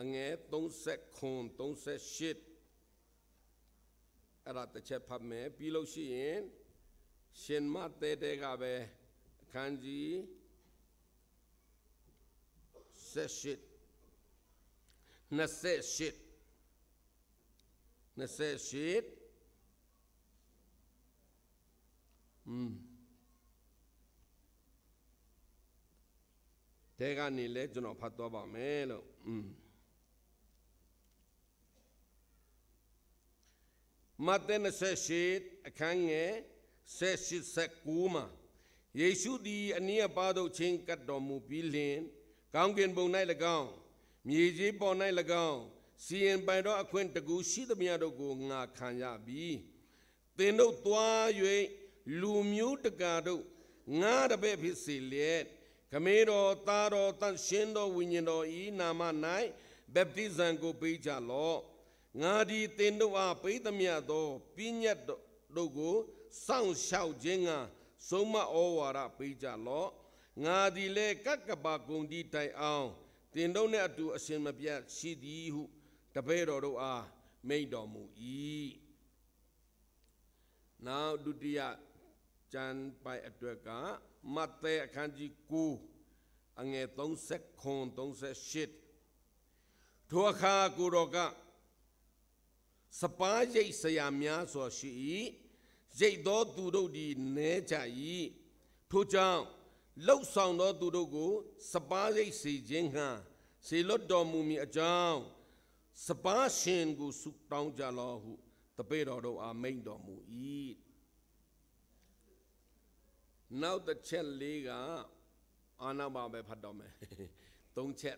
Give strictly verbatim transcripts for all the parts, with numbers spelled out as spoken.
အငယ်သုံးဆယ့်ခုနစ်၊ သုံးဆယ့်ရှစ် အဲ့ဒါတစ်ချက်ဖတ်မယ်။ ပြီးလို့ရှိရင် ရှင်မဿဲထဲကပဲ အခန်းကြီးဆယ့်ရှစ်၊ နှစ်ဆယ့်ရှစ်၊ နှစ်ဆယ့်ရှစ်၊ อืม၊ ထဲကနေလည်းကျွန်တော်ဖတ်သွားပါမယ်လို့၊ อืม၊ မဿဲနှစ်ဆယ့်ရှစ်၊ အခန်းငယ်ဆယ့်ရှစ်၊ ဆယ့်ကိုးမှာ၊ ယေရှုသည် အနည်းအပါးသို့ ချဉ်းကပ်တော်မူပြီးလျှင်၊ ကောင်းကင်ဘုံ၌၎င်း၊ မြေကြီးပေါ်၌၎င်း၊ စီရင်ပိုင်သောအခွင့်တစ်ခုရှိသမျှတို့ကို ငါခံရပြီ။ သင်တို့သွား၍ လူမျိုးတကာတို့ ငါတပည့်ဖြစ်စေလျက်၊ ခမည်းတော်၊ သားတော်၊ သန့်ရှင်းသောဝိညာဉ်တော်၏နာမ၌ ဗပ်တိဇံကိုပေးကြလော့။ ငါသည်သင်တို့အား ပေးသမျှသော ပညတ်တို့ကို စောင့်ရှောက်ခြင်းငှာ ဆုံးမဩဝါဒပေးကြလော့။ ငါသည်လည်း ကပ်ကပ်ပါကုန်သည့်တိုင်အောင် သင်တို့နှင့်အတူ အစဉ်မပြတ်ရှိသည်ဟု တပည့်တော်တို့အား မိန့်တော်မူ၏။ နောက်ဒုတိယကျမ်းပိုဒ်အတွက်က မဿဲအခန်းကြီးကိုး၊ အငယ်သုံးဆယ့်ခုနစ်၊ သုံးဆယ့်ရှစ်၊ ထိုအခါ ကိုယ်တော်က၊ စပါးရိတ်စရာများစွာရှိ၏၊ ရိတ်သောသူတို့သည် နည်းကြ၏။ ထို့ကြောင့် လုပ်ဆောင်သောသူတို့ကို စပါးရိတ်စေခြင်းငှာ စေလွှတ်တော်မူမည်အကြောင်း၊ စပါးရှင်ကို ဆုတောင်းကြလော့ဟု တပည့်တော်တို့အား မိန့်တော်မူ၏။ နောက်တစ်ချက်လေးက၊ အာ၊ နောက်မှပဲဖတ်တော့မယ်။ သုံးချက်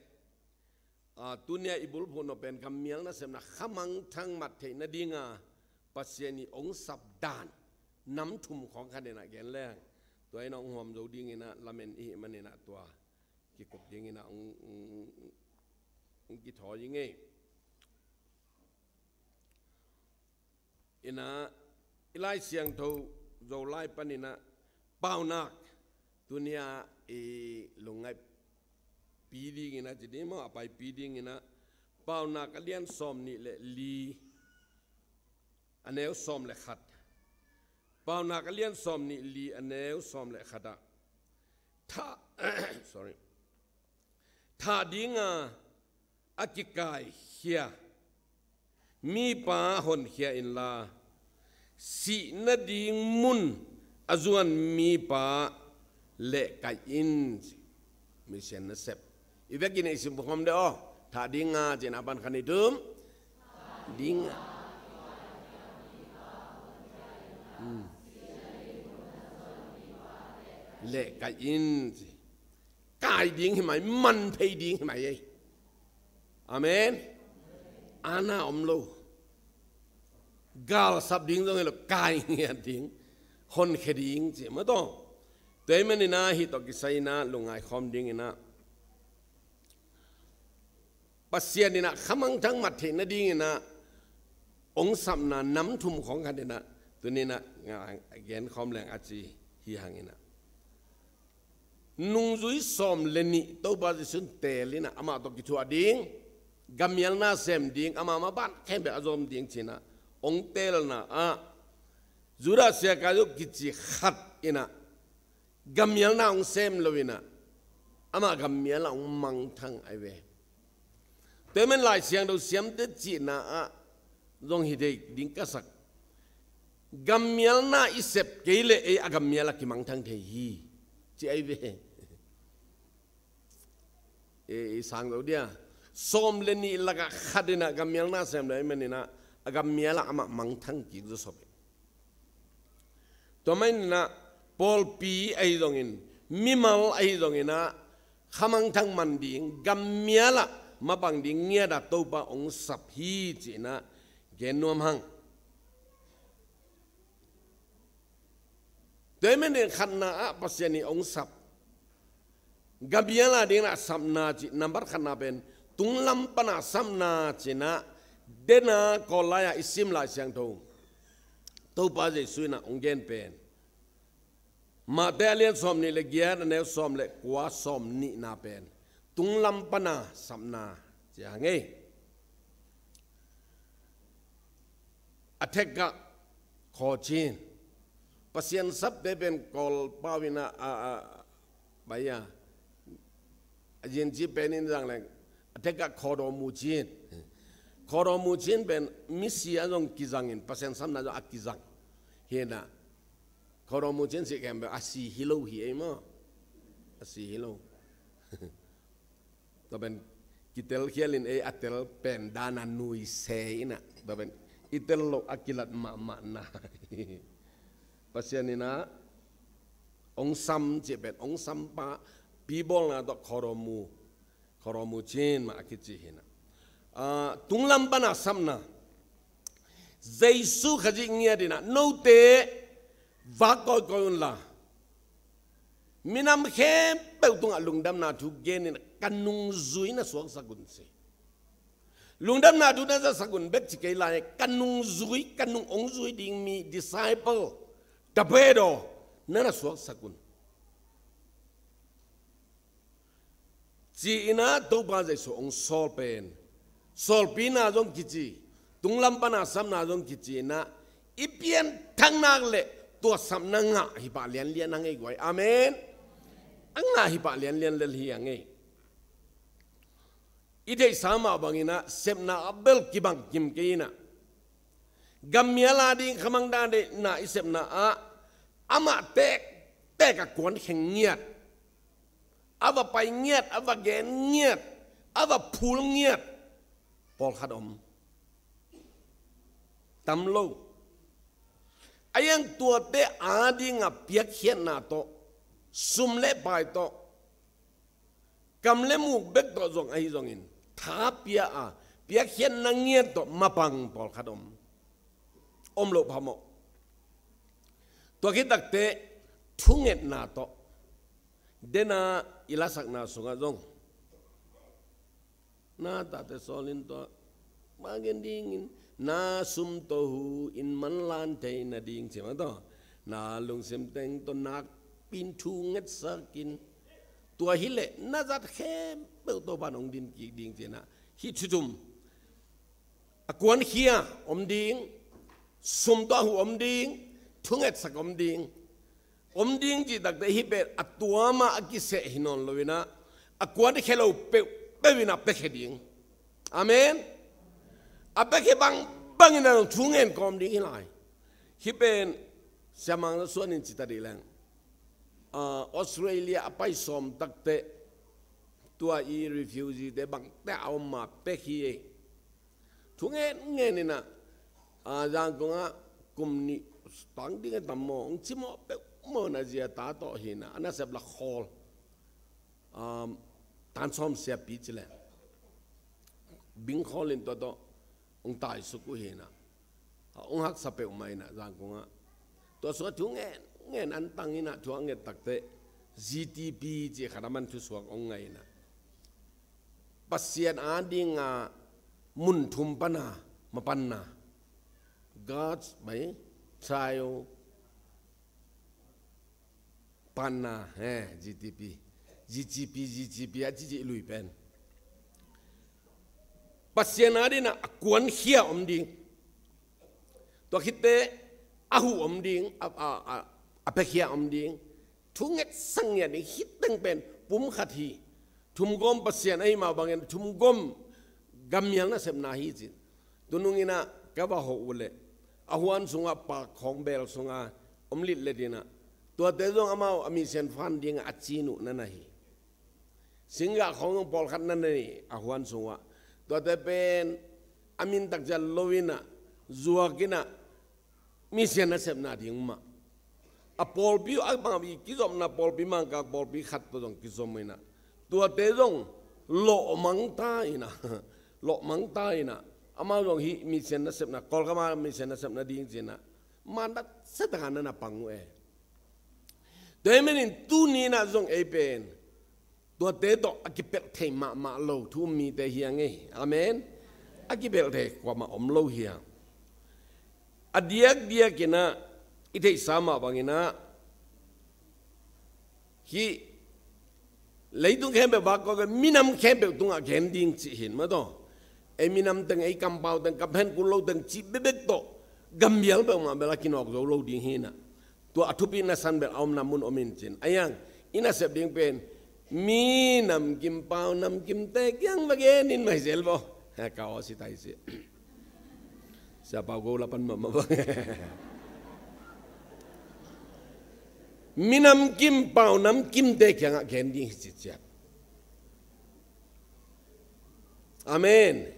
။ အာ၊ သူ့နေရာ၊ အီဘူလ်ဖိနော်ပန်၊ ကမျၢၢ်နာစင်နာ ခမန်းထင်းမတ်ထေးနဒိင်ဂါ၊ ပစဲနီ အောင်စပ်ဒန်၊ နမ်ထုမ်ခေါင်ခါဒဲနာ ကဲလဲၣ်၊ တွၼ်ႈနီၢ် ငွမ်ဇိုဒိင်ဂါ၊ လမၼ်းအီမၼ်းနာတွၼ်ႈ ကီကုပ်ဒိင်ဂါ၊ အီထီယိင်ဂါ။ အီနာ၊ အီလၢႆးစဵင်ထုး ဇိုလၢႆးပၼ်အီနာ၊ ပၢဝ်ႇနၢၵ်ႈ၊ သူ့နေရာ၊ အီလူင်ငၢႆးပီဒိင်ဂါ၊ ပၢဝ်ႇနၢၵ်ႈအလဵၼ်း သွမ်ႈနံႈလႄႈလီ၊ အနဲဝ်း သွမ်ႈလႄႈၶတ်း၊ ပၢဝ်ႇနၢၵ်ႈအလဵၼ်း သွမ်ႈနံ၈်လီ အနဲဝ်း သွမ်ႈလႄႈၶတ်း၊ ထး၊ ထးဒိင်ဂါ အကီႈကၢႆႇၶႄႈ မီးပႃးႁွၼ်ႇၶႄႈဢိၼ်လႃႈ၊ သီႇနဒိင်မုၼ်း အယွၼ်ႇမီးပႃး လႄႈ ကၢႆႇဢိၼ်း၊ မီးသဵၼ်ႈၼႃႈသႅပ်ႇ။ အီႈဝႅၵ်ႈၵိၼ်ႇ အီႈသိမ်ႇၽွမ်ႉတႄႉဢေႃႈ၊ ထးဒိင်ဂါ ၸိူဝ်းၼႆႉ ပၼ်ၶၼ်ၼႆႉတုမ်ႉ၊ ဒိင်ဂါ ဢိုမ်း လႄႈ ကၢႆႇဢိၼ်း၊ ကၢႆႇဒိင်ႁိုဝ်မႃး၊ မၼ်းၽေးဒိင်ႁိုဝ်မႃး၊ ဢေး။ အာမဵၼ်ႇ။ ဢႃႇၼႃႇဢမ်ႇလူဝ်ႇ၊ ၵၢလ်ႇသပ်းဒိင်ႁိုဝ်လူဝ်ႇ၊ ၵၢႆႇၼႆႉဒိင်၊ ႁွၼ်ႇၶႄႈဒိင်ၸိူဝ်းမႃးတူၺ်း။ တႄႉမၼ်းၼႆႉၼႃႇ ႁဵတ်းတေႃႇၵိတ်ႉသႃႇၼႃႇ လူင်ငၢႆႈၶွမ်ႈဒိင်ၼႃႇ၊ ပသဵၼ်ႈၼႆႉၼႃႇ ၶမၢင်ႇထၢင်ႇမၢတ်ႈထေႇၼႃႇ ဒိင်ၼႃႇ၊ ဢွင်ႇသပ်ႉၼႃႇ ၼမ်ႉထူမ်ႈၶွင်ၶႃႈၼႆႉၼႃႇ၊ တူဝ်ၼႆႉၼႃႇ ငၢႆႈ ဢၼ်ၵႅၼ်ႇၶွမ်ႈလႅင်း ဢၸီႇႁီႈႁၢင်ႈၼႆႉၼႃႇ၊ ၼုင်ႈယုၺ်ႇသွမ်ႈလႄႈၼီႈ တူဝ်ပႃႈၸီႇသုၼ်ႇတႄႇလီၼႃႇ၊ ဢမႃးတေႃႇၵိၼ်ႇထူဝ်ႇဢႃႇဒိင်၊ ၵမ်ႇယႃႇလႃႇၼႃႇသႅမ်ႇဒိင်၊ ဢမႃးမႃးပၼ်ႇၶႅမ်ႉပႅတ်ႈ ဢၸွမ်ႇဒိင်ၸိူဝ်းၼႃႇ၊ ဢွင်ႇတႄႇလႃႇၼႃႇဢႃႇ၊ ယုႇတႃႇသႅၵ်ႇၵႃႇယုၵ်ႉၵိၸ်ႉၶတ်းဢိၼ်ႇၼႃႇ၊ ၵမ်ႇယႃႇလႃႇၼႃႇဢွင်ႇသႅမ်ႇလူဝ်ႇဢိၼ်ႇၼႃႇ၊ ဢမႃးၵမ်ႇယႃႇလႃႇဢွင်ႇမၢင်ႇထၢင်ႇဢၢႆႈဝႄႈ။ တႄႉမၼ်းလၢႆးသဵင်တူဝ်သႅမ်တႄႉၸိၼႃႇဢႃႇ၊ ယွင်ႈႁိတ်ႉတႄႉ ဒိင်ၵႃႈသၢၵ်ႈ၊ ၵမ်ႇယႃႇလႃႇဢီႈသႅပ်ႇၵႄႈလႄႈ ဢေႇ ဢၵမ်ႇယႃႇလႃႇၵီႈမၢင်ႇထၢင်ႇထႅင်ႈႁိုဝ် ၸိဢၢႆႈဝႄႈ။ ဢေႇ ဢေႇ သၢင်ႈတူဝ်ၼႆႉ သွမ်ႈလႄႈၼီႈလၵ်းၶတ်းၼႆႉၼႃႇ၊ ၵမ်ႇယႃႇလႃႇၼႃႇသႅမ်ႇလူဝ်ႇဢိၼ်ႇၼႃႇ၊ ဢၵမ်ႇယႃႇလႃႇဢမႃးမၢင်ႇထၢင်ႇၵိၼ်ၸူဝ်ႈသွပ်ႇ။ တူဝ်မၼ်းၼႆႉၼႃႇ ပေႃႈပီႈဢၢႆႈၸွင်ႇဢိၼ်ႇ မီးမႃးဢၢႆႈၸွင်ႇဢိၼ်ႇၼႃႇ၊ ၶမၢင်ႇထၢင်ႇမၼ်းဒိင် ၵမ်ႇယႃႇလႃႇ မႃးပၢင်ႇဒိင် ငႄႈတႃႇတူဝ်ပႃႈဢွင်ႇသပ်ႉႁိုဝ် ၸိၼႃႇ ၵႄႈၼွမ်းႁင်း။ တႄႉမၼ်းၼႆႉ ၶၼ်ႇၼႃႇဢႃႇ ပသဵၼ်ႈၼႆႉ ဢွင်ႇသပ်ႉ၊ ၵမ်ႇယႃႇလႃႇဒိင်ၼႃႇ သပ်ႉၼႃႇၸိ ၼမ်ႇပၢတ်ႉၶၼ်ႇၼႃႇပဵၼ်၊ တုင်းလမ်းပၼ်ႇၼႃႇ သပ်ႉၼႃႇၸိၼႃႇ၊ တႄႉၼႃႇ ၵေႃႈလႆႈဢႃႇ ဢီႈသိမ်းလၢႆးသဵင်တူဝ် တူဝ်ပႃႈယေႇသုၼႃႇ ဢွင်ႇၵႅၼ်ႇပဵၼ်၊ မႃႇတႄႇ ဢႃႇလိၼ်ႇ သွမ်ႈၼီႈလႄႈၵႅတ်ႇ ဢၼ်ၼႆႉ သွမ်ႈလႄႈၵႂႃႇ သွမ်ႈၼီႈၼႃႇပဵၼ်၊ တုင်းလမ်းပၼ်ႇၼႃႇ သပ်ႉၼႃႇ Cia ngei. A thekgah khawcin. Pasian sapte pen Kawl pau in a, a, a, bai a, a yin ci pen in zang leng, a thekgah khawdaw mucin. Khawdaw mucin pen misi a zong kizangin, Pasian sapna zong a kizang. Hi na, khawdaw mucin si kem pen a si hi lo hi ei maw. A si hi lo. Tua pen kitel khialin ei a tel pen dana nuise ina. Tua pen i tel lo a kilat mahmah na. Pasian ina ong sam ci pen ong sam pa pi bawlna tawh khawdaw mu. Khawdaw mucin mah a kici hina. Ah, tunglam pana sapna. Jesu Khazih ngiat ina note vak kawikawi unla. Minam khempeuh tungah lungdamna thu genin ka nungzui na suaksak un si. Lungdamna thu na zasak un bek ci kei lai, ka nungzui, ka nung ong zui ding mi disciple, tabedo, na na suaksak un. Ci ina Topa Jesu ong sawl pen. Sawlpina zong kici, tunglam pana sapna zong kici ina, i pianthak nak le tua sapna ngah hi pah lianlian a ngei guai. Amen. A ngah hi pah lianlian lel hi a ngei. I theihsa mah bangin a sepna a bel kibang kim kei ina. Gammial a ding khamang dan deihna i sepna ah amah tek tek a kuan kheng ngiat. A va pai ngiat, a va gen ngiat, a va phul ngiat. Pawlkhat om. Tam lo. A yang tuate a dinga piakkhiatna tawh, sum le pai tawh, kam le muk bek tawh zong ahi zongin, tha pia a, piakkhiatna ngiat tawh mapang pawlkhat om. Om loh phamawh. Tua khit takte, thungetna tawh. Dena i lasakna sungah zong. Na tate sawlin tawh. Magen dingin. Na sum tawh hu in manlan thei nading ci mah tawh. Na lungsim teng tawh nakpin thungetsakin. Tua hileh, na zat khempeuh tawh pan hong din kik ding cina. Hih thuthum. A kuankhia om ding, sum tawh a huh om ding, thungetsak om ding. Om ding cih takte hih pen a tua mah a kiseh hi nawn lo ina, a kuankhia lo peuhpeuh ina piakhia ding. Amen. A piakhia bangbang ina zong thungen kawm ding hi lai. Hih pen Sia Mang Za Suan in cita dih leng. Ah, Australia a pai sawm takte tua i refugee te bangte a om ma pek hi ei. Thu ngen ngen ina, ah, Zangkong ah kum nih tang ding a tam maw, ong ci mawh peuh maw na zia ta tawh hi na, a nasep la khawl. Um, tan sawm siapi ci le. Bing khawl in tua tawh, ong tai suk uh hi na. Ong haksa peuh mah ina Zangkong ah. Tua sungah thu ngen ngen an tang ina thu a nget takte Z T P ci khat a man thusuak ong ngai ina. Pasian a dinga mun thum pana mapanna. God's by trial panna, he, Z T P. Z T P, Z T P, a cici lui pen. Pasian a dina a kuankhia om ding. Tua khitte a huh om ding, a, a, a, a piakhia om ding. Thungetsak ngiat ding, hih teng pen pum khat hi. Thumgawm Pasian ahi mah bangin thumgawm gammial nasepna hi cin. Tunung ina ka va hoh uh leh, a huan sungah pak khawng bel sungah om litlet ina. Tuate zong amau a mission fund dingah a cin uh na na hi. Singgah khawng zong pawlkhat na na hi a huan sungah. Tuate pen a min takciat lo ina, zuak ina, mission nasepna ding mah. A pawlpi uh a bang i kizopna pawlpi Mangkang pawlpi khat tawh zong kizom ina. Tuate zong lawhmang ta ina. Lawhmang ta ina. Amau zong hih mission nasepna, Kawlgam a mission nasepna ding ci ina. Mandat setaka na na pang uh e. Tua hi manin tuni ina zong ei pen. Tuate tawh a kipelh thei mahmah lo thu um mite hi a ngei. Amen. A kipelh thei kuamah om lo hi a. A diakdiak ina i theihsa mah bang ina hih Leitung khempeuh vak kawk in minam khempeuh tungah gen ding cih hi in maw taw. Ei minam teng, ei kampau teng, kamphen kul lo teng cih bekbek tawh gambial peuhmah bel a kinawk zo lo ding hi in ah. Tua a thupina san bel a omna mun om in cin. A iang i nasep ding pen minam kimpau namkimte kiang va gen in maizel vaw. He, ka aw si tai si. Siapa go lapan mama bang. Minam kimpau namkimte kiangah gen ding hi ci ciat. Amen.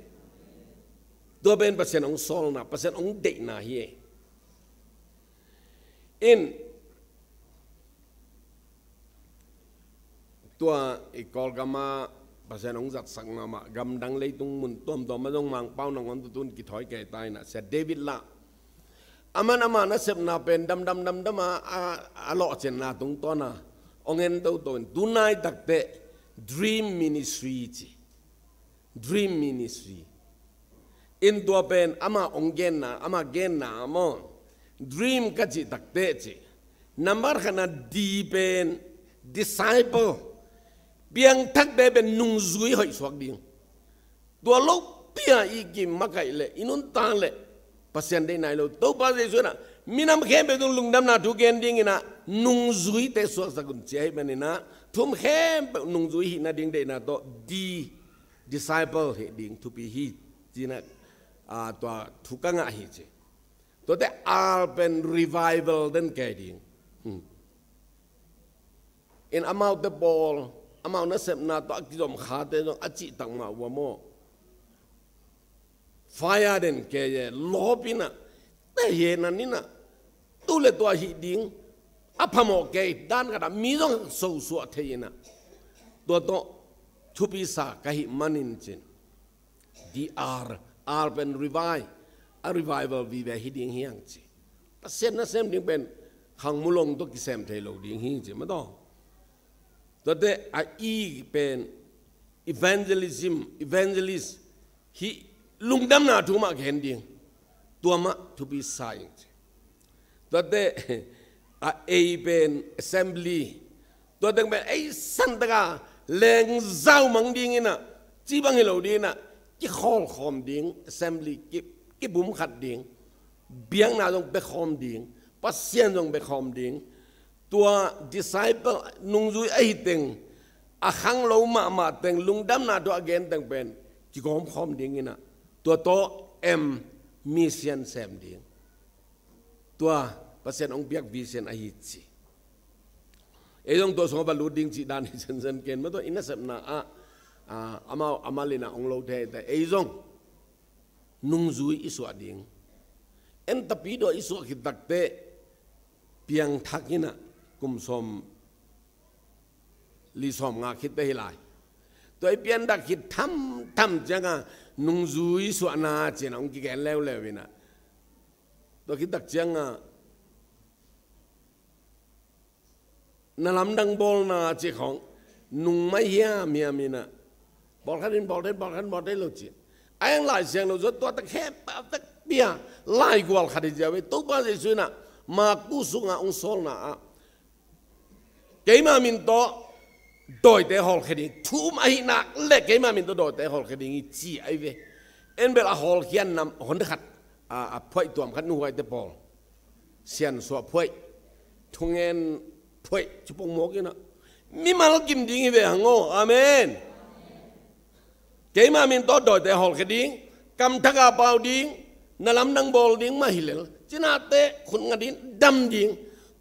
Tua pen Pasian hong sawlna, Pasian hong deihna hi. In tua i Kawlgam ah Pasian hong zatsak mahmah, gamdang leitung mun tuamtuam ah zong Mangpau nangawn tutun kithawi kei ta in ah, Sia David Lah. Aman ama nasepna pen damdam damdam a, a, a lawhcinna tungtawn a hong en toto in, tu naitakte dream ministry ci. Dream ministry. In tua pen ama hong genna, ama genna maw. Dream ka cih takte ci. Nambar khatna D pen disciple. Piangthakte pen nungzui hoih suak ding. Tua lopi a i kimakaih leh, i nuntak leh Pasian deih nai lo. Topa Jesu in ah minam khempeuh tung lungdamna thu gen ding in ah nungzuite suaksak un ci ahih manin ah, thu khempeuh nungzui hih nading deihna tawh D, disciple hih ding thupi hi ci in ah, a, tua thu ka ngah hi ci. Tuate R pen revival den kei ding. Hmm. In amaute pawl, amau nasepna tawh a kizom khate zong a cihtak mah uh a maw. Fire den kei e, lawp in ah, te hi nan in ah, tu le tua hih ding, a phamawh kei dan khat ah mi zong sosuah thei in ah. Tua tawh thupi sa ka hih manin cin. D R, R pen revive, a revival vive hi ding hi hang ci. Pasian nasem ding pen khang mulong tawh kisem thei lo ding hi ci maw taw. Tuate a E pen evangelism, evangelist, hih lungdamna thu mah gen ding. Tua mah thupi sa ing ci. Tuate a A pen assembly. Tua teng pen ei santaka lengzau mang ding in ah, ci bang hi lo ding in ah, kikhawlkhawm ding, assembly ki, kibumkhat ding, biakna zong pia khawm ding, Pasian zong pia khawm ding. Tua disciple nungzui ahi teng, a khanglo mahmah teng, lungdamna thu a gen teng pen kigawmkhawm ding in ah, tua tawh M, mission sem ding. Tua Pasian hong piak vision ahi ci. Ei zong tua sungah va lut ding cih dan hi zenzen ken maw, tua i nasepna ah, ah, amau a mal in ah hong lo thei te, ei zong nungzui i suah ding. En tapi dua i suah khit takteh piangthak in ah kum sawm li sawm nga khit te hi lai. Tua i pianthak khit thamtham ciangah nungzui suahna ci-in ah hong kigen leuleu in ah. Tua khit tak ciangah na lamdang bawlna cih khawng nungmai hiamhiam in ah, pawlkhat in bawl thei, pawlkhat in bawl thei lo ci. A eng Lai Siangtho sung tua tak khempeuh tak pia, laigual khat hi ziau ve. Topa Jesuh in ah Marku sungah hong sawlna ah, keima min tawh dawite hawlkhia ding, thu um ahih nak leh keima min tawh dawite hawlkhia ding hi ci ahi ve. En bel a hawlkhia nam hon khat, a, a phuaih tuam khat nuhuaite pawl, siansuah phuaih, thungen phuaih, ci pongmawk in ah, mimal kim ding hi ve hang aw. Amen. Keima min tawh dawite hawlkhia ding, kamthak a pau ding, na lamdang bawl ding mah hi lel, cinate khut nga ding, dam ding,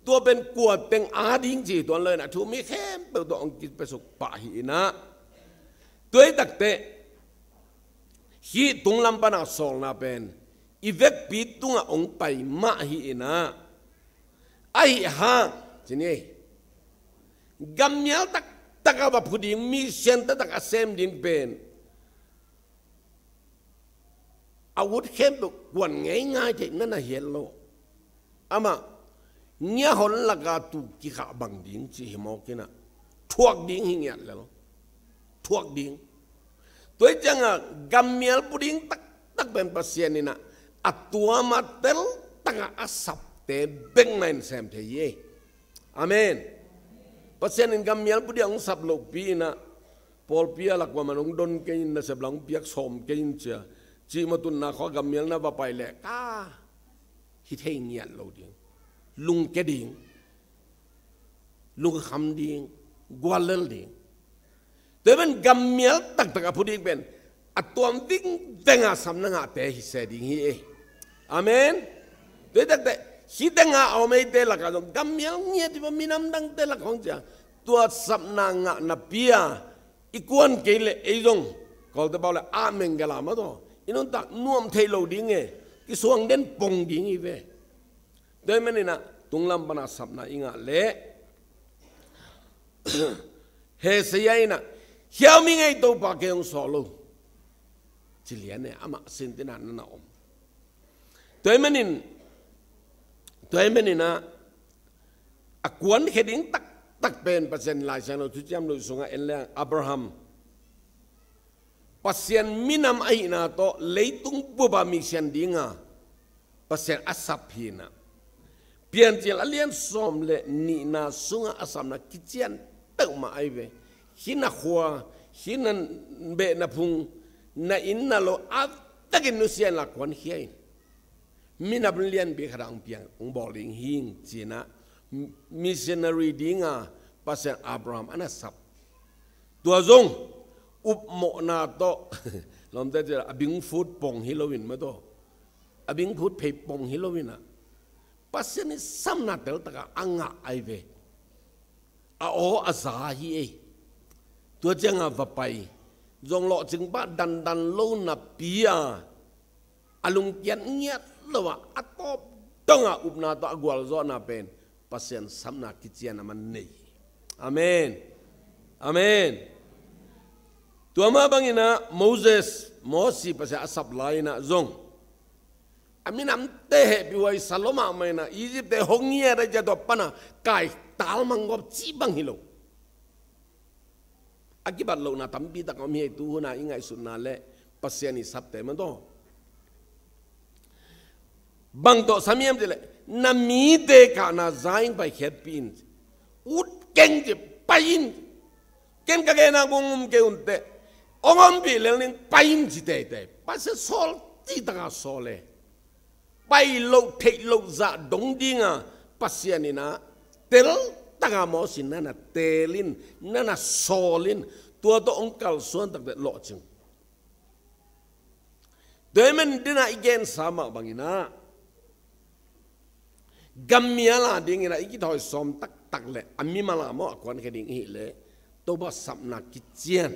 tua pen kua teng a ding ci tuan lo in ah, thu mi khempeuh tawh hong kipiasuk pah hi in ah. Tua hi takteh hih tunglam pan a sawlna pen i vekpi tungah hong pai mah hi in ah. Ahi hang ci ni, gammial taktak a va phu ding, mission taktak a sem ding pen a ut khempeuh kuan ngeingai theih na na hiat lo. Amah ngiahon laka tu kikhah bang ding ci hi mawk in ah, thuak ding hi ngiat lel. Thuak ding. Tua hi ciangah gammial phu ding taktak pen Pasian in ah a tuam a teltak a a sapte bek mah in sem thei hi. Amen. Pasian in gammial put ding a hong sap lohpi in ah, pawlpi ah la kuamah in hong don kei in, nasep la hong piak sawm kei in ci a, cihmawh tutna khawng gammial na va pai leh ka hi thei ngiat lo ding, lungkia ding, lungkham ding, guallel ding. Tua ahih manin gammial taktak a put ding pen a tuam vingveng a sapna ngahte hi se ding hi ei. Amen. Tua hi taktak hih teng a om eite lakah zong gammial ngiat hi bang, minam dangte lakah hong ci a, tua sapna ngah napi a i kuan kei leh ei zong Kawlte pau leh a mengel a mah tawh i nuntak nuam thei lo ding e, kisuang den pong ding hi ve. Tua ahih manin ah tunglam pan a sapna i ngah leh Hesekiah in ah, hiau mi ngei Topa kei hong sawh lo ci lian e, amah sintin a na na om. Tua ahih manin, tua ahih manin ah a kuankhia ding taktak pen Pasian Lai Siangtho Thuciam Lui sungah en leng Abraham Pasian minam ahihna tawh leitung bup a misian ding a Pasian a sap hi in ah, Piancil a lian sawm le nihna sungah a sapna kician peuhmah ahi ve. Hih na khua, hih na behna phung, na inn na lo a vekin nusia in la kuankhia in, minam lianpi khat a hong piang, hong bawl ding hi ing ci in ah, missionary ding a Pasian Abraham a na sap. Tua zong upmawhna tawh, lawmte ci a bingfut pong hi lo in mah tawh, a bingfut phei pong hi lo in ah, Pasian i sapna teltak a a ngah ahi ve. A aw a za hi ei. Tua ciang a va pai, zong lawhcing pah dandan lo napi a, a lungkiat ngiat lo a, a tawp dong a upna tawh a gualzawhna pen Pasian sapna kician a man nei. Amen. Amen. Tua mah bangin ah Moses, Mosi Pasian a sap lai in ah zong a minamte hehpihhuai sa lua mahmah in ah Egypt-te hong ngiat a, tua pan a kaital manggawp cih bang hi lo. A kibat lohna tampi tak a om hi ei, tu hun a i ngaihsutna le Pasian i sapte mah tawh. Bang tawh sam hiam cih leh, na mite kahna za in paikhiatpih in, ut keng ci, pai in. Ken ka gena kong um kei un teh, hong ompih lel ning, pai in ci teitei. Pasian sawl cihtak a sawl e. Pai loh theih loh zah dong ding a Pasian in ah teltak a Mosi na na teel in, na na sawl in, tua tawh hong kalsuan tak teh lawhcing. Tua ahih manin den a i gensa mah bangin ah, gammial a dingin ah i kithawi sawm taktak leh a mimal a maw a kuankhia ding i hih leh Topa sapna kician,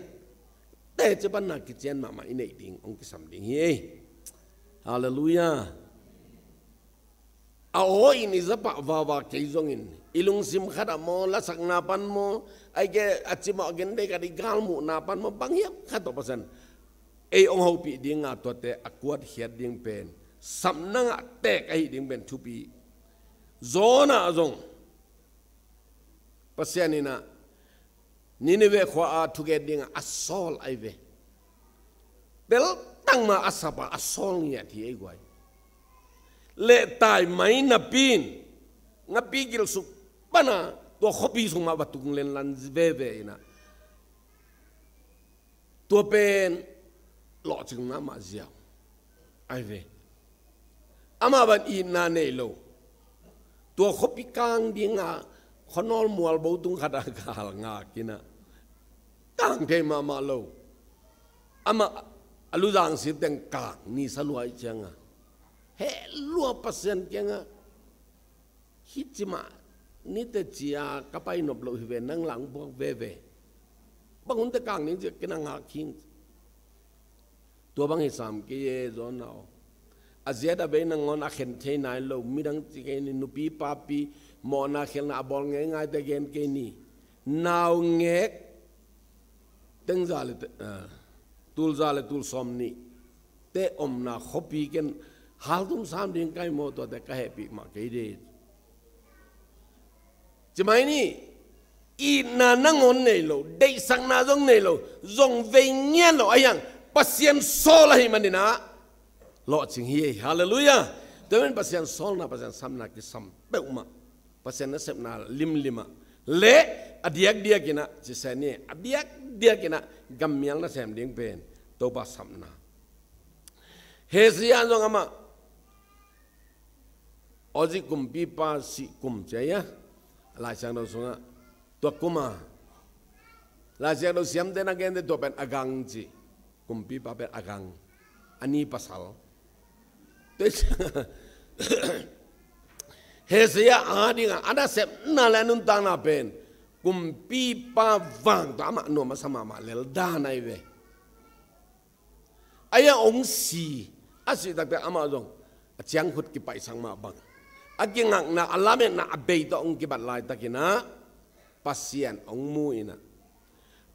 teci panna kician mahmah i neih ding hong kisam ding hi ei. Halleluiah. A aw in i za pah vava kei zongin, i lungsim khat ah maw, lasakna pan maw, ahih kei leh a cimawh a genbei khat i galmuhna pan maw, bang hiam khat tawh Pasian ei hong hopih ding a, tuate a kuatkhiat ding pen, sapna ngah tek ahih ding pen thupi. Jonah zong Pasian in ah Nineveh khua a thugen ding a a sawl ahi ve. Teltak mah a sap a, a sawl ngiat hi ei guai. Lehtai mai napi in, ngapi kilsuk pan a, tua khuapi sung mah va tung lenlan veve in ah, tua pen lawhcing mahmah ziau ahi ve. Amah bang itna nei lo. Tua khuapi kang ding a, khuanawl mual bo tung khat a gal ngak in ah, kang thei mahmah lo. Amah a luzang sip teng kang ni sa lua ahih ciang a, heh lua Pasian kiang ah, hih ci mah ni teci a ka pai nop loh hi ve, nang lah hong puak veve. Bang hun teh kang ning ci, ken a ngak hi ing. Tua bang hi sam kei e Jonah aw. A ziat a bei nangawn a khen thei nai lo midang ci kei ni, nupi papi, mawhna khelhna a bawl ngeingaite gen kei ni. Naungek teng za le te-, ah, tul za le tul sawm nih te omna khuapi ken haltum sam ding ka hi maw, tuate ka hehpih mah kei de. Ci mai ni, itna nangawn nei lo, deihsakna zong nei lo, zong vei ngiat lo, a hiang Pasian sawl ahih manin ah lawhcing hi ei. Halleluiah. Tua ahih manin Pasian sawlna, Pasian sapna kisam peuhmah, Pasian nasepna limlim ah Le a diakdiak in ah, ci se ni, a diakdiak in ah gammial nasem ding pen Topa sapna. Hesia zong amah Ozi kumpipa sih kum ci a, Lai Siangtho sungah tua kum a, Lai Siangtho siamte na gente tua pen a gang ci. Kumpipa pen a gang, a ni pasal. Tua hi ciang Hesia a dingah a nasepna le a nuntakna pen kumpipa vang tawh amah nuam a sa mahmah lel dan ahi ve. Ahi a ong si, a sih takte amah zong a ciangkhut kipaihsak mah bang, a kingakna, a lametna a bei tawh ong kibat laitakin ah Pasian ong mu in ah,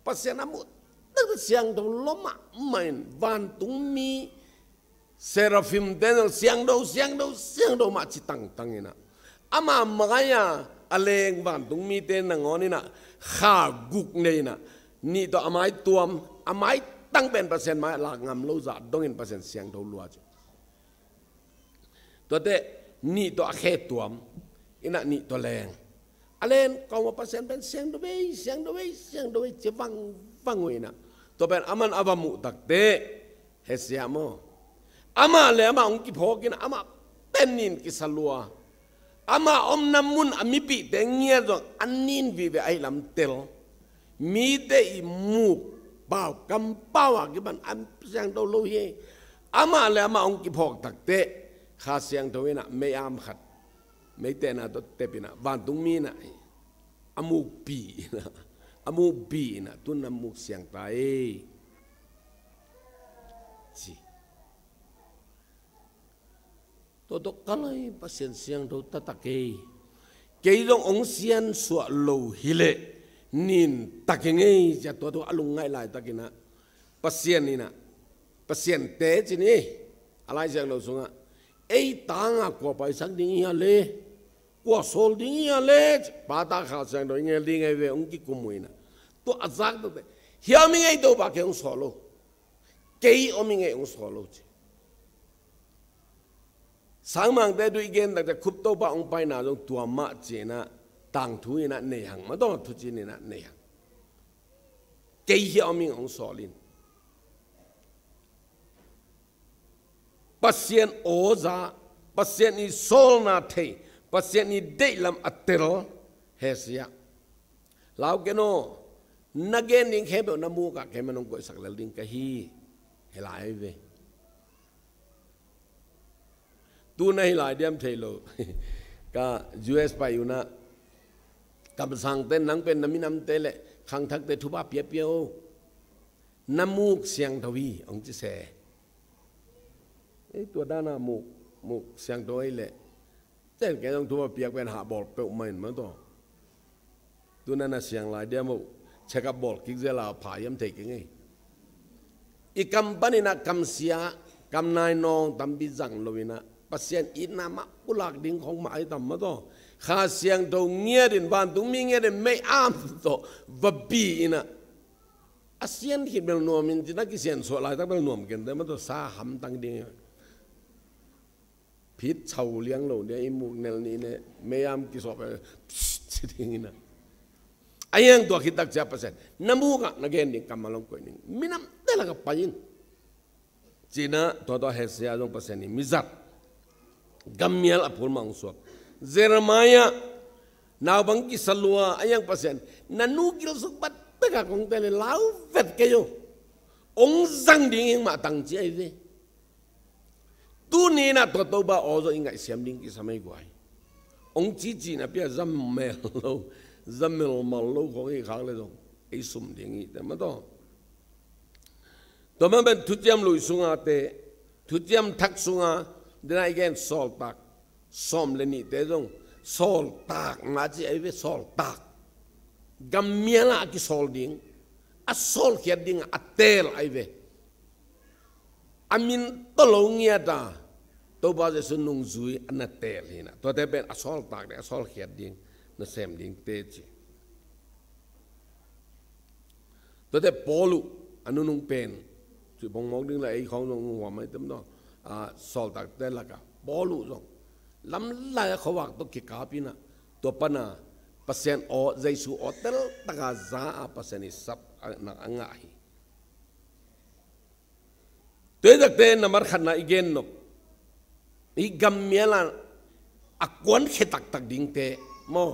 Pasian a muh takte siangtho lua mahmah in, vantungmi seraphimte zong siangtho, siangtho, siangtho mah ci tangtang in ah, ama mai-a a leng vantungmite nangawn in ah kha guk nei in ah, nih tawh a mai tuam, a maitang pen Pasian mai-ah lak ngam lo zah dongin Pasian siangtho lua ci. Tuate nih tawh a khe tuam in ah, nih tawh leng. A len kawm a Pasian pen siangtho ei, siangtho ei, siangtho ei ci vangvang uh in ah, tua pen aman a va muh takte, Hesia maw, amah le amah ong kiphawk in ah, amah pen nin kisa lua. Amah omna mun a mipihte ngiat zong a nin vive ahi lam tel. Mite i muk pau, kampau a kipan a siangtho lo hi. Amah le amah ong kiphawk takte, Kha Siangtho in ah mei-am khat, meitehna tawh tep in ah, vantungmi in ah a mukpi in ah, a mukpi in ah, tun a muk siang ta ei, ci. Tua tawh ka lai Pasian siangtho taktak ei. Kei zong ong siansuah lo hileh nin ta keng ei, ci a tua tawh a lungngaih laitakin ah, Pasian in ah, Pasian te ci ni, a Lai Siangtho sungah, ei tangah kua paisak ding hi a le, kua sawl ding hi a le, ci. Pa, Ta, Kha Siangtho i ngel ding ahi ve, ong kikum uh in ah. Tua a zak takte, hia om ing ei Topa, kei ong sawl lo. Kei om ing ei ong sawl lo ci. Sangmangte tawh i gen takte Khup Topa ong paina zong tua mah ci in ah, tangthu in ah nei hang, ma tawh thucin in ah nei hang. Kei hia om ing ong sawl in. Pasian aw za, Pasian i sawlna thei, Pasian i deihlam a tel, Hesia. Lau ken aw, na gen ding khempeuh na mukah kei man ong koihsak lel ding ka hi. Hi lai ve. Tu na hi lai diam thei lo. Ka U S pai un ah, kamsangte, nang pen na minamte le khangthakte thupha piapia o. Na muk siangtho hi, ong ci se. Ei, tua dan a muk, muk siangtho ei leh, ten kei zong thupha piak pen hah bawl peuhmah in, ma tawh. Tu na na siang lai diam o, check up bawl kik zel a pha hiam thei keng ei. I kam panin ah kamsia, kamnai nawng tampi zang lo in ah, Pasian itna mah pulak ding khong mah ahi tam, ma tawh. Kha Siangtho ngiat in, vantungmi ngiat in, mei-am tawh va bi in ah, a sian khit bel nuam in, ci-in a kisiansuah laitak bel nuam kei inteh, ma tawh, sa hamtang ding. Phit chau liang lo dia, i muk nel nih ne, mei-am kisawp, psst, ci ding in ah. A hiang tua khit tak ciang Pasian, na mukah na gen ding kammal ong koih ning. Minamte lakah pai in. Ci-in ah tua tawh Hesia zong Pasian in mizat, gammial a phul mah ong suak. Jeremiah, naupang kisa lua, a hiang Pasian, na nu kilsuk bat bek a kong tel leh lau vet kei o. Ong zang ding hi ing, mah tang ci ahi ve. Tuni in ah tua Topa aw zong i ngaihsiam ding kisam ei guai. Ong cici napi-a za mel lo, za melmal lo khong i khak leh zong ei sum ding hi teh, ma tawh. Tua mah pen Thuciam Lui sunga te, Thuciam Thak sunga, den a i gen Sawltak sawm le nihte zong, sawltak mah ci ahi ve, sawltak. Gammial ah a kisawl ding, a sawlkhiat ding a teel ahi ve. A min tawh lo ngiat a, Topa Jesu nungzui a na teel hi in ah. Tuate pen a sawltak ding, a sawlkhiat ding, nasem dingte ci. Tuate Paul uh a nunung pen, cih bawngmawk ding le ei khawng zong huam ahi tam daw. A, sawltakte lakah Paul uh zong lamlai a khuavak tawh kikap in ah, tua pan a Pasian aw, Jesu aw teltaka za a Pasian i sap a, na a ngah hi. Tua hi takte nambat khatna i gen nop, i gammial a, a kuankhia taktak dingte maw,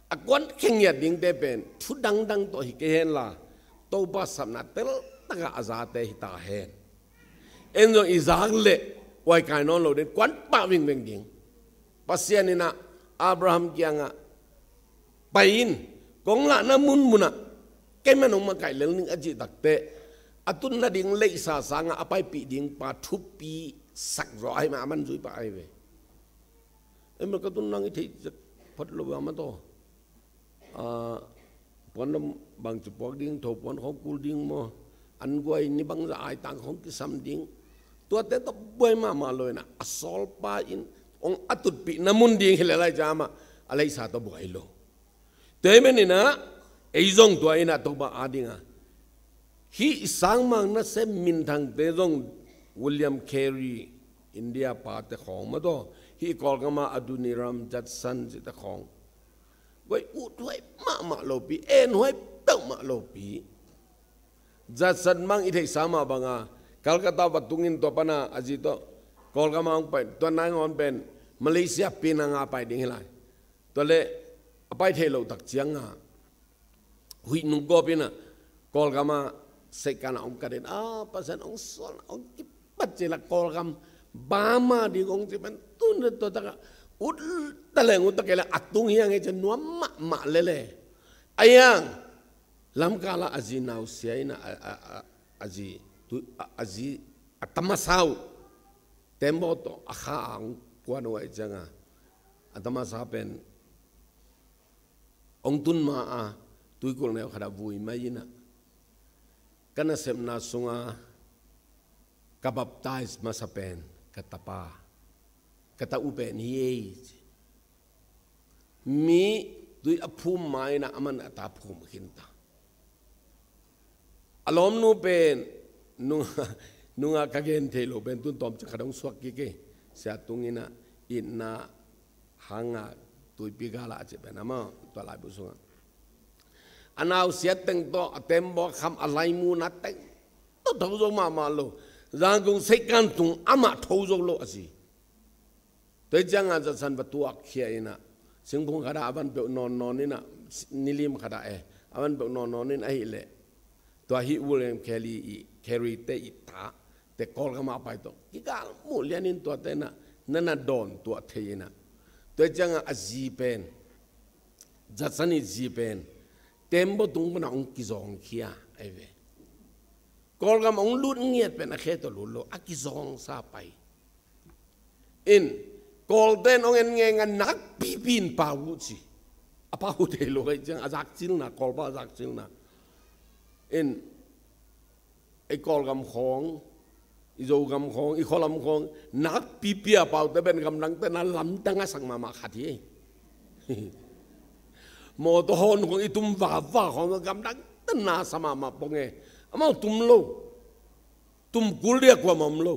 a kuankhia ngiat dingte pen thu dangdang tawh hi kei henla, Topa sapna teltaka a zate hi ta hen. En zong i zak leh uaikai nawn lo ding, kuan pah vingveng ding. Pasian in ah Abraham kiangah, pai in, kong lahna munmunah keimah nong makaih lel ning a cih takteh, a tun nading leisa sangah a paipih ding pa thupi sak zaw ahi mah, a man zui pah ahi ve. Ei mah ka tun nang i theih zet phot lo a mah tawh. Ah, puan lam bangci puak ding, tho puan khawng kul ding maw, an guai ni bangzah ai tang khawng kisam ding. Tuate tawh buai mahmah lo in ah, a sawlpa in hong a tutpihna mun ding hi leh lai ciang amah a leisa tawh buai lo. Tua ahih manin ah, ei zong tua in ah Topa adingin, hih sangmang nasem minthangte zong, William Carey, India pate khawng mah tawh, hih Kawlgam ah Adoniram Judson cihte khawng, guai uthuai mahmah lopi, enhuai peuhmah lopi. Judson bang i theihsa mah banga, Calcutta va tungin tua pana a zi tawh Kawlgam ah hong pai, tua nangawn pen Malaysia Penang ah pai ding hi lai. Tua leh a pai thei loh tak ciangah, huih nung gawp in ah Kawlgam ah seihkan ah hong kat in, ah, Pasian hong suan, hong kipat cil ah Kawlgam Burma ding hong ci pen, tun tua takah ut ta leng ut ta kei leh a tung hiang hi ci, nuam mahmah lel e. A hiang lamkal ah a zi nausia in ah, a, a, a, a zi, tu, a, a zi, a tamasa uh tembaw tawh a kha ah hong kuan uh ahih ciangah, a tamasa pen hong tun ma-a tuikulh neu khat ah vui mai in ah, ka nasepna sungah ka baptize masa pen ka tapa, ka ta u pen hi ei, ci. Mi tui a phum ma in ah aman a ta phum khin ta. A lawmnu pen nung, nungah ka gen thei lo pen tun tawmcik khat hong suak kik e. Sia tung in ah itna hangah tuipi gal ah a cih pen amah tua laibu sungah, a nausia teng tawh a tembaw kham, a laimun a teng tawh tho zo mahmah lo. Zangkung seihkan tung amah tho zo lo a zi. Tua hi ciangah Judson va tuakkhia in ah, singphung khat ah a van peuh nawnnawn in ah, nilim khat ah e, a van peuh nawnnawn in ahih leh, tua hih William Carey i, Carey te i tate Kawlgam ah pai tawh kigal muh lian in, tuate in ah na na dawn tuah thei in ah. Tua hi ciangah a zi pen, Judson i zi pen tembaw tung panah hong kizawngkhia ahi ve. Kawlgam hong lut ngiat pen a khe tawh lut lo, a kizawngsa pai. In, Kawlte in hong en ngeingai, nakpipi in pau uh ci. A pau uh thei lo ahih ciang, a zakcilna, Kawlpa a zakcilna. In, ei Kawlgam khawng, i Zogam khawng, i khualam khawng, nakpipi a paute pen gamdangte na lamdang a sak mahmah khat hi. Mawtaw hawn khawng i tum vava khawng gamdangte na sa mahmah pong e. Amau tum lo. Tum kul dia kuamah om lo.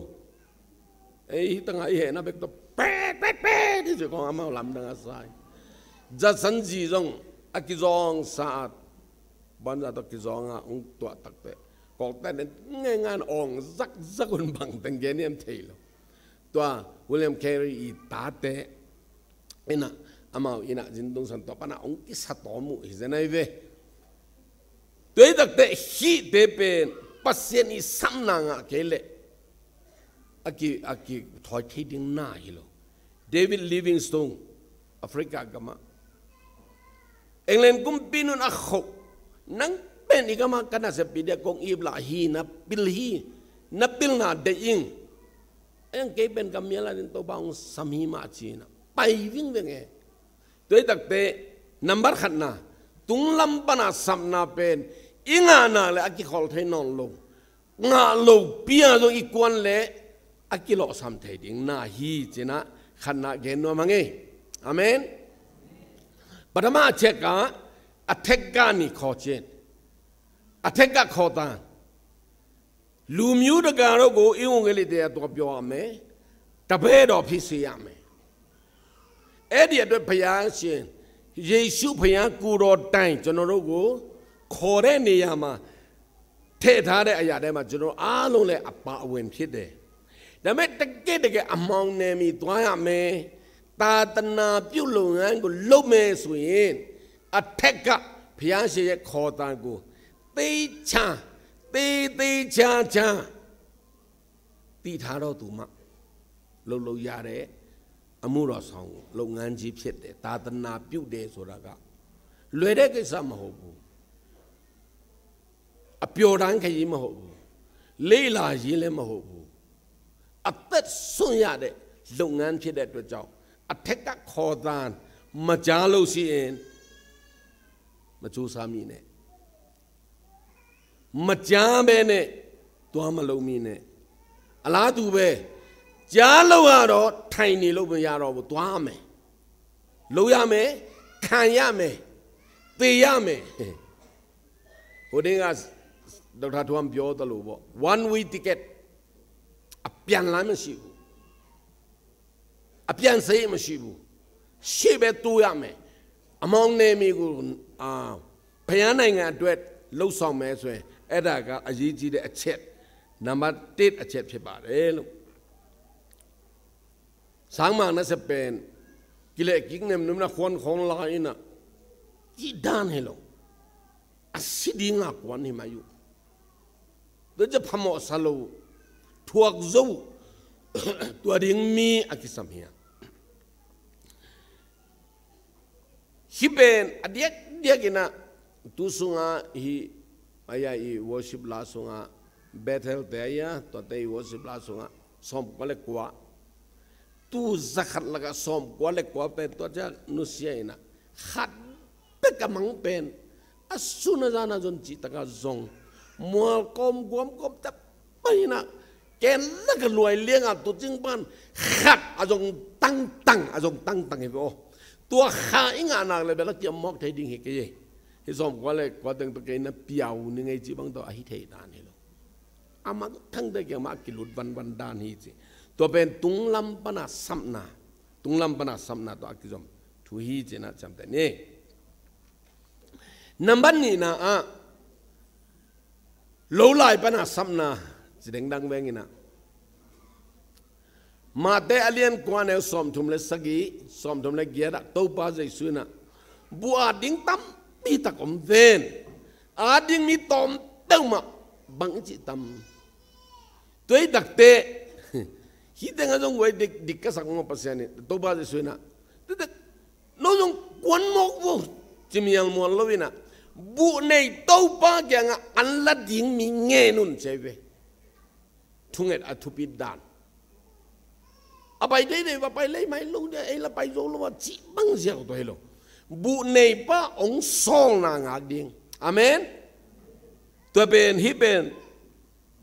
Ei, hih tangah i hehna bek tawh pet, pet, pet, i ci khawng amau lamdang a sa hi. Judson zi zong a kizawngsa a, banza tawh kizawng a hong tuah takteh, Kawlte in ngeingai in awng zakzak un, bang teng gen hiam thei lo. Tua William Carey i tate in ah, amau in ah zin tungsan tua panah hong kisa tawm uh hi zen ahi ve. Tua hi takteh hihte pen Pasian i sapna ngah kei leh a ki, a kithawi thei ding na hi lo. David Livingstone, Africa gamah, England kumpi nun a khoh, nang pen i gamah ka naseppi dia kong ip lah hi, na pil hi, na pilna deih ing. Eng, kei pen ka mial adingin Topa hong sam hi mah, ci-in ah pai vingveng e. Tua hi takteh nambat khatna, tunglam pana sapna pen i ngahna le a kikhol thei nawn lo. Ngah lopi-a zong i kuan leh a kilawhsam thei ding na hi, ci-in ah khatna gen nuam hang e. Amen. Pathama a thek ah, a thek gah ni khaw cin. A thek gah khaw ta. Lumyu da gah ro go i ung e li te a tua pyo a me. Ta be do phi si a me. E di a do pya cin. ယေရှုဘုရားကိုယ်တော်တိုင် ကျွန်တော်တို့ကို ခေါ်တဲ့နေရာမှာ ထည့်ထားတဲ့အရာထဲမှာ ကျွန်တော်အားလုံးလည်း အပါအဝင်ဖြစ်တယ်။ ဒါပေမဲ့ တကယ့်တကယ် အမှောင်နယ်မြေသွားရမယ်၊ သာသနာပြုလုပ်ငန်းကို လုပ်မယ်ဆိုရင် အထက်က ဘုရားရှင်ရဲ့ ခေါ်သံကို သေချာ၊ သေသေချာချာ သိထားတော့သူမှ လုပ်လို့ရတဲ့ အမှုတော်ဆောင် လုပ်ငန်းကြီးဖြစ်တယ်။ သာသနာပြုတယ်ဆိုတာက လွယ်တဲ့ကိစ္စမဟုတ်ဘူး။ အပျော်တမ်းခရီးမဟုတ်ဘူး။ လေ့လာရေးလည်းမဟုတ်ဘူး။ အသက်စွန့်ရတဲ့ လုပ်ငန်းဖြစ်တဲ့အတွက်ကြောင့် အထက်ကခေါ်သံ မကြားလို့ရှိရင် မကြိုးစားမိနဲ့။ မကြားဘဲနဲ့ သွားမလုပ်မိနဲ့။ အလားတူပဲ ကြားလို့ရတော့ ထိုင်နေလို့မရတော့ဘူး။ သွားရမယ်။ လုပ်ရမယ်။ ခံရမယ်။ သေရမယ်။ ဟိုနေ့က ဒေါက်တာထွန်းပြောသလိုပေါ့။ One way ticket အပြန်လမ်းမရှိဘူး။ အပြန်စရိတ်မရှိဘူး။ ရှေ့ပဲတိုးရမယ်။ အမှောင်နယ်မြေကို အာ၊ ဘုရားနိုင်ငံအတွက် လုပ်ဆောင်မယ်ဆိုရင် အဲ့ဒါက အရေးကြီးတဲ့ အချက်၊ နံပါတ်တစ်အချက် ဖြစ်ပါတယ်လို့။ Sangmang na sepen, kile kik nem num na khon khon la ina, ki dan helo. A si ding a kuan hi mai uh. Tua ci phamawh sa lo uh, thuak zo uh, tua ding mi a kisam hi a. Hih pen a diakdiak in ah, tu sungah hih, a, i worship la sungah, Bethel te a, tuate i worship la sungah, sawmkua le kua. Tu zakhat lakah sawmkua le kua pen tua ciang nusia in ah, khat bek a mang pen, a sun a zan a zon cih takah zong, mual kawm guam kawm tep pai in ah, ken lak a luai liang a tucing pan khat a zong tangtang, a zong tangtang hi ve aw. Tua kha i ngah nak leh bel a kiam mawk thei ding hi kei. Hih sawmkua le kua teng tawh kei na piau ni ngei cih bang tawh a hi thei dan hi lo. A mangthangte kiangah a kilut vanvan dan hi ci. Tua pen tunglam pana sapna, tunglam pana sapna tawh a kizom thu hi ci-in ah ciamteh ni. Nambat nihna ah, lo lai pana sapna ci dengdang veng in ah, Mate a lian kua, a neu sawmthum le sagih, sawmthum le giat ah Topa Jesu in ah, buh at ding tampi tak om ven. At ding mi tawm peuhmah bang i cih tam. Tua hi takteh, hih tengah zong guai dik, dik ka sak maw Pasian in, Topa Jesu in ah, tua teh, no zong kuan mawk vo, ci mialmual lo in ah, buh nei Topa kiangah an la ding mi ngen un ci hi ve. Thunget a thupi dan. A pai deidei va pai lei mai lo dia, ei la pai zo lo va cih bang ziau tua hi lo. Buh neipa hong sawlna ngak ding. Amen. Tua pen, hih pen,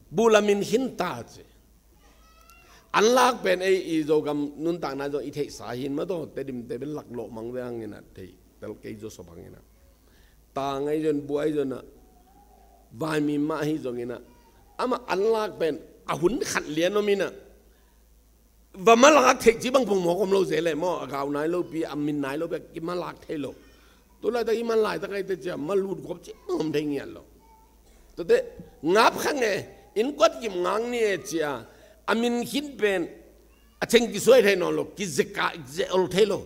buh la min khin ta ci. An lak pen ei i Zogam nuntakna zong i theihsa hi in mah tawh, Tedim te pen lak lawh mang ve hang in ah thei tel kei Joshua bang in ah. Tang ahi zong, buh ahi zong ah, vaimim mah ahi zong in ah, amah an lak pen a hun khat lian om in ah, va ma lak theih cih bang pongmawk om lo zel e maw, a gau nai lopi, a min nai lopi, a kima lak thei lo. Tua laitak i man laitak ahi teh cia ma lut guap cih bang om thei ngiat lo. Tua teh, ngap khang e, innkuan kim ngang ni e cia, a min khin pen a theng kisuai thei nawn lo, kizeka, ze ol thei lo.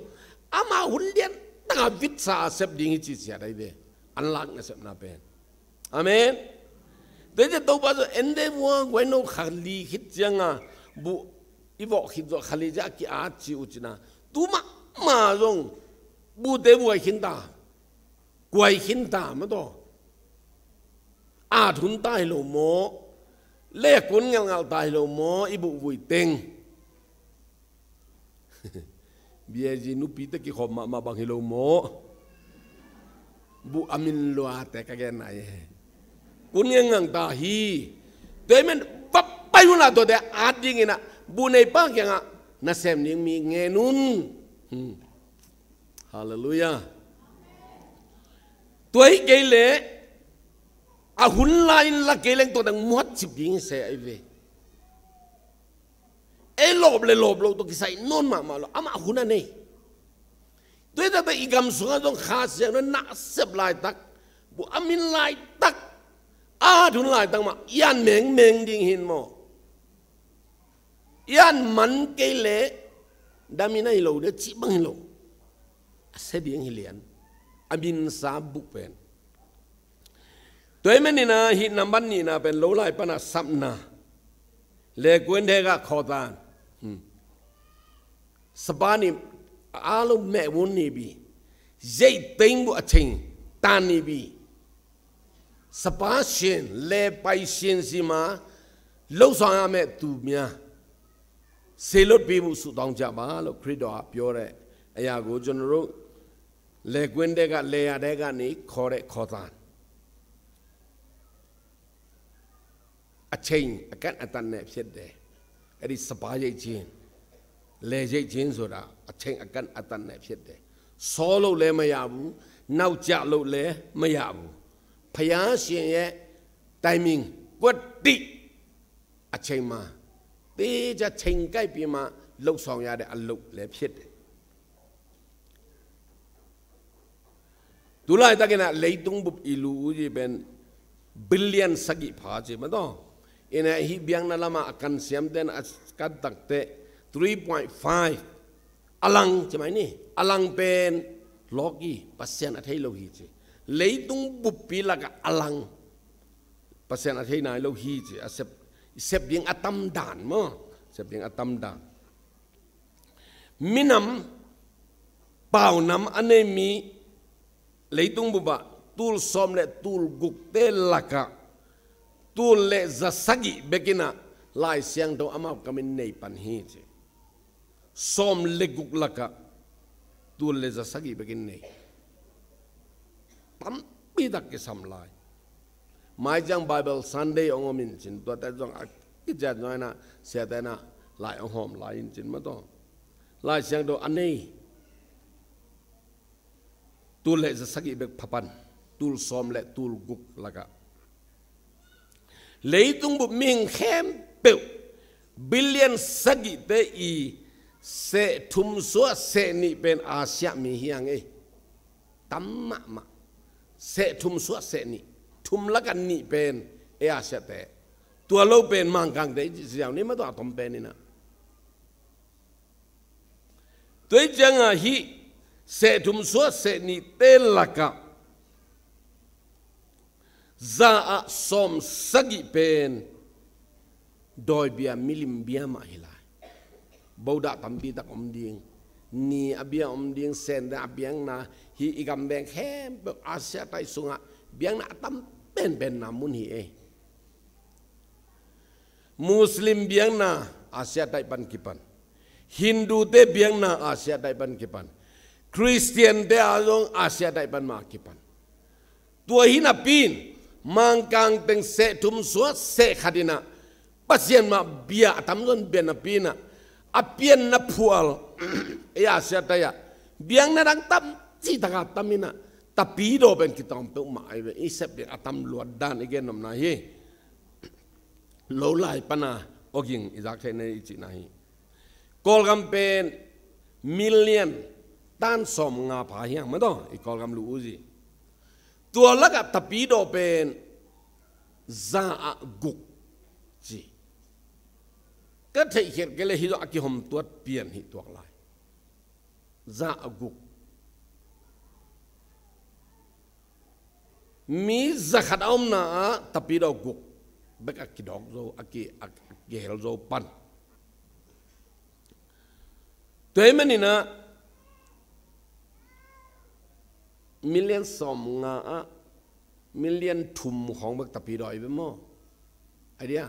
Amah hun lian taka vitsa a sep ding hi ci ciat ahi ve. An lak nasepna pen. Amen. Tua hi teh Topa zong en de vua, guai no kha li khit cianga buh i vawh khit zawh kha li ciang a ki-at ci uh cina. Tu mahmah zong buhte buai khin ta. Kuai khin ta mah tawh. At hun ta hi lo maw? Le kun ngelngal ta hi lo maw? I buh vui teng. B A G nupite kikhawm mahmah bang hi lo maw? Buh a min luate ka gen nai e. Kun ngelngal ta hi. Tua hi men va pai hun la tuate at ding in ah, buh neipa kiangah nasem ding mi ngen un. Hmm. Halleluiah. Tua hi kei leh a hun lai in la kei leng tua dang muat cip ding se ahi ve. Ei lawp le lawp lo tawh kisai nawn mahmah lo, amah hun a nei. Tua hi taktak i gam sungah zong Kha Siangtho nasep laitak, bu a min laitak, a hun laitak mah i an mengmeng ding hi maw. I an man kei leh dam in a hi lo, de cih bang hi lo. A sia ding hi lian. A minsa buk pen. Tua hi manin ah hih nambat nihna pen lo lai pan a sapna. Lekuan dek ah khawtan. Hmm. Sapa ni a lo meh vun ni bi. Zei teng bu a cheng tan ni bi. Sapa shin le pai shin si ma lo sang a meh tu mia. Selot pi bu su tong ja ba lo Khristo a pyo re. A ya gu jon ru. Lekuan dek ah le ya dek ah ni kho re kho tan. A cheng a kan a tan ne phiat de. A di sapa yei chin. Le yei chin so da a cheng a kan a tan ne phiat de. So lo le ma ya bu, nau cha lo le ma ya bu. Phaya sian ye timing kuat ti a cheng ma. Ti ja cheng kai pi ma lo song ya de a lo le phiat de. Tulai takin ah leitung bup i lu u ji pen billion sagih pha ci ma taw. Ina hi biakna lama a kan siamten a kan takte three point five. A lang ci mai ni. A lang pen lawk i Pasian a thei lo hi ci. Leitung buppi laka a lang Pasian a thei nai lo hi ci. A sep, sep ding a tam dan maw. Sep ding a tam dan. Minam paunam a nei mi leitung bup ah tul sawm le tul gukte lakah tul le za sagih bekin ah Lai Siangtho amau kamin nei pan hi ci. Sawm le guk lakah tul le za sagih bekin nei. Tampi tak kisam lai. Mai ciang Bible Sunday hong om in cin tuate zong a kiziat nuai na siate na lai hong hawm lai in cin ma taw. Lai Siangtho a nei tul le za sagih bek pha pan tul sawm le tul guk lakah. Leitung bup mihing khempeuh billion sagihte i seh thum suah seh nih pen Asia mi hi hang ei. Tam mahmah. Seh thum suah seh nih. Thum laka nih pen ei Asia te. Tua lo pen Mangkangte i ci ziau ni ma tua a tom pen ina. Tua hi ciangah hih seh thum suah seh nihte lakah za ah sawm sagih pen dawi bia milim bia mah hi lai. Bodah tampi tak om ding. Ni a bia om ding, sente a biakna hi i gam beng khempeuh Asia tai sungah biakna a tam penpenna mun hi ei. Muslim biakna Asia tai pan kipan. Hindute biakna Asia tai pan kipan. Khristiante a zong Asia tai pan mah kipan. Tua hi napi in Mangkang teng seh thum suah seh khat inah Pasian mah bia a tamzaw in bia napi inah a pianna phual ei Asia tai ah biakna dang tam cih taka tam inah Tapidaw pen kitawng peuhmah ai ve. I sep ding a tam luat dan i gen nopna hi. Lo lai pana awging i zak theih nei i cihna hi. Kawlgam pen million tan sawm nga pha hiang ma taw i Kawlgam lu uzi. Tua lakah Tapidaw pen za ah guk ci. Ka theihkhiat kei le hi zawh a kihom tuat pian hi tuak lai. Za a guk. Mi zakhat a omna ah Tapidaw guk bek a kidawk zo, a ki, a kihel zo pan. Tua hi maninah million sawm nga ah million thum khawng bek Tapidaw i ve maw? Idea.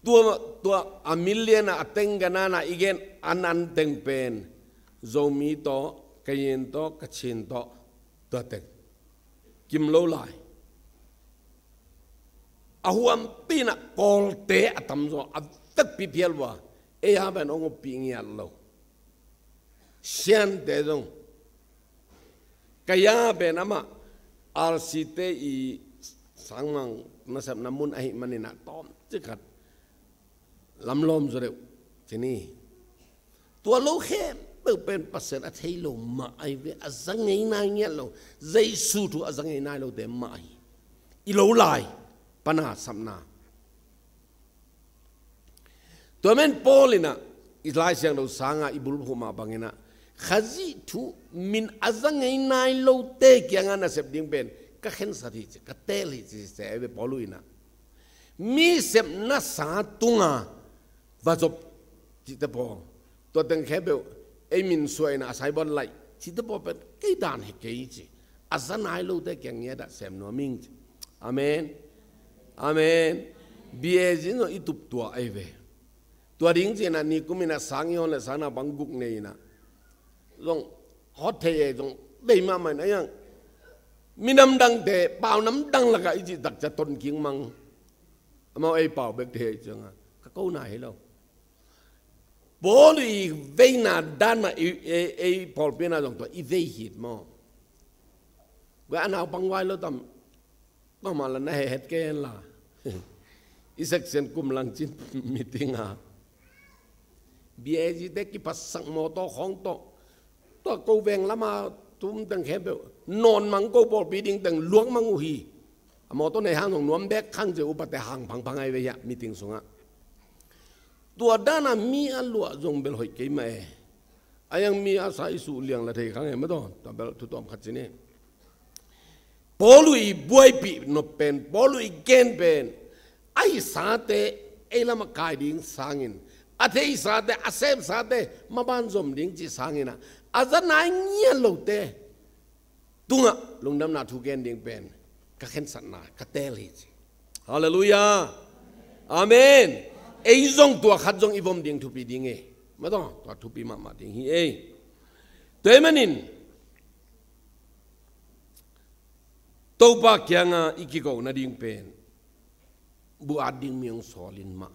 Tua, tua a million a teng ganana i gen a nan teng pen Zomi tawh, Kayin tawh, Kachin tawh, tua teng kim lo lai. A huampi inah Kawlte a tamzaw a vekpi phial vua. Ei a pen hong uppi ngiat lo. Siante zong. Kaya pen amah R C te i sangmang nasepna mun ahih maninah tawm cikhat lamlawm zaw deuh cini. Tua lo khem peuh pen Pasian a thei lo mah ahi ve, a za ngei nai ngiat lo, Jesu thu a za ngei nai lote mah ahi. I lo lai pana sapna. Tua men Paul in ah, i Lai Siangtho sanga i bulphuh mah bangin ah, Khazih thu min a za ngei nai lote kiangah na sep ding pen ka khensat hi ci, ka teel hi ci, se ve Paul in ah. Mi sepna sa tunga va zop cihte pawl, tua teng khempeuh ei min suah in ah a saibon laih cihte pawl pen kei dan hi kei ci. A za nai lote kiang ngiat ah sem nuam ing ci. Amen. Amen. B A zin zong i tup tua ahi ve. Tua ding ci-in ah nikum in ah sang i hon le sang na bang guk nei in ah zong hot thei e, zong dei mahmah in ah, a iang minam dangte pau namdang lakah i cih tak ciang ton kik mang. Amau ei pau bek thei ciangah ka ko nai hi lo. Paul i veina dan mah i, ei, ei pawlpi in ah zong tua i vei hi maw. Gua a naupang vai lo tam. Mahmah la na he het kei hen la. I section kum lang cin meeting a, B A G te kipatsak mawtaw khawng tawh, tua ko veng lama tum teng khempeuh nawn mang ko pawlpi ding teng luak mang uh hi. A mawtaw nei hang zong nuam bek khang ci, upate hang phangphang ahi ve hiah meeting sungah. Tua dana mi a luah zong bel hoih kei mah e. A iang mi a sa i suh liang la thei khang e mataw, tua bel thu tawm khat ci ni. Paul i buaipih nop pen, Paul i gen pen, a hisate ei lamah kai ding sangin, a theisate, a sepsate maban zom ding cih sangin ah, a za nai ngiat lote tungah lungdamna thu gen ding pen ka khensatna, ka teel hi ci. Halleluiah. Amen. Ei zong tua khat zong i vom ding thupi ding e. Mataw, tua thupi mahmah ding hi ei. Tua ahih manin Topa kianga i kiko nading pen, bu-at ding mi hong sawl in mah.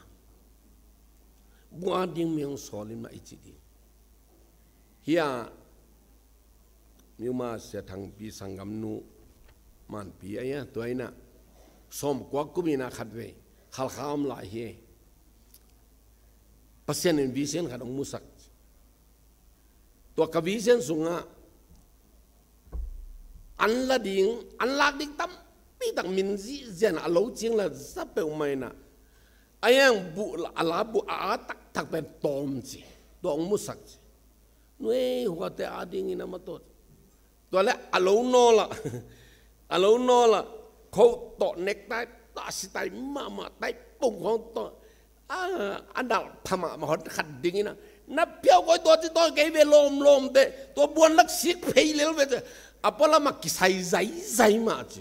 Bu-at ding mi hong sawl in mah i ci ding. Hiah mi uma Sia Thangpi sanggamnu Manpi a ia, tua in ah sawmkua kum in ah khatvei Khalkha om lai hi. Pasian in vision khat hong musak. Tua ka vision sungah an la ding, an lak ding tampi tak min zihzian a lo cing la za peuhmah in ah, a iang buh la, a la buh a, a taktak pen tawm ci. Tua hong musak ci. Nuei huate a dingin a mataw. Tua le a lo nawl ah, a lo nawl ah, coat tawh necktie tawh a sitai mahmah, tai pung khawng tawh, a, a nalh phamah mah hon khat dingin ah, na phiau koi tua ci tawh kei ve lawmlawmte, tua buan lak sik phei lel ve ci. A pualam ah kisai zaizai mah ci.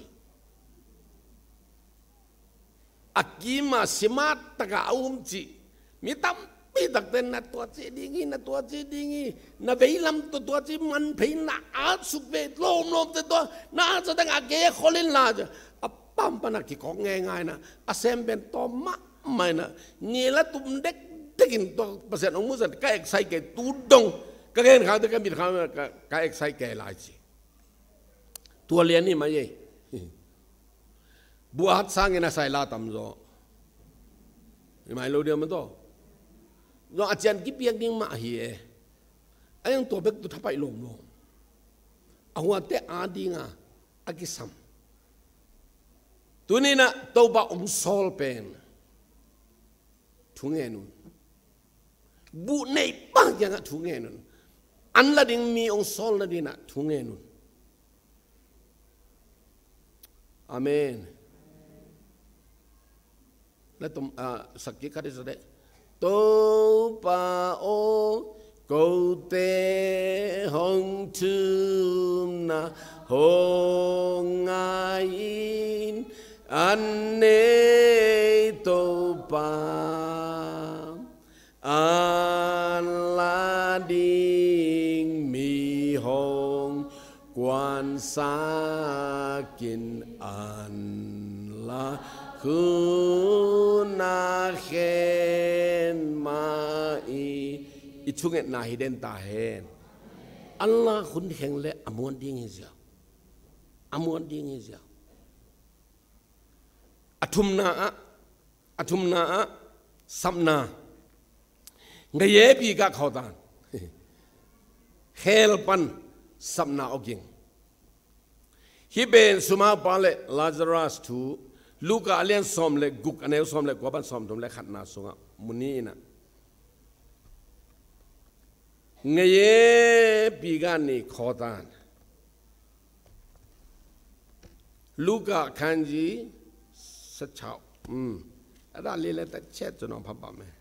A kim ah simat takah a um cih. Mi tampi takte na tua ci ding hi, na tua ci ding hi, na veilam tua, tua ci man phei, na atsuk ve lawmlawmte tua, na atsa tengah a kei khol in la ci. A pampan a kikawk ngeingai na, a sem pen tawm mahmah in ah, ni la tum dekdek in tua Pasian hong musak ka eksai kei tu dong, ka gen khakte ka mit khak ka, ka eksai kei lai ci. Tua lian hi mah ei. Bu-at sangin a sai la tamzaw. Hi mai lo dia mataw. Zong a cian kipiak ding mah hi e. A iang tua bek tu thapaih lawmlawm. A huate a dinga a kisam. Tuni in ah Topa hong sawl pen thu ngen un. Buh neih pa kiangah thu ngen un. An la ding mi hong sawl nading ah thu ngen un. Amen. La tom, ah, sak kik khat i sa deh. Topa aw, kote hong thumna hong ngai in, an nei Topa. An la ding mi hong kuansak in, an la khunah khen mah i. I thungetna hi den ta hen. An la khun kheng le a muan ding hi ziau. A muan ding hi ziau. A thumna ah, a thumna ah, sapna. Nga ye pi ka khawtan. Hell pan sapna awging. Hih pen sumaupa le Lazarus thu Luka a lian sawm le guk, a neu sawm le kua pan sawmthum le khatna sungah mu ni in ah. Ngayé pi gah ni khawtan. Luka အခန်းကြီး ဆယ့်ခြောက်. อืม အဲ့ဒါလေးလည်းတစ်ချက်ကျွန်တော်ဖတ်ပါမယ်.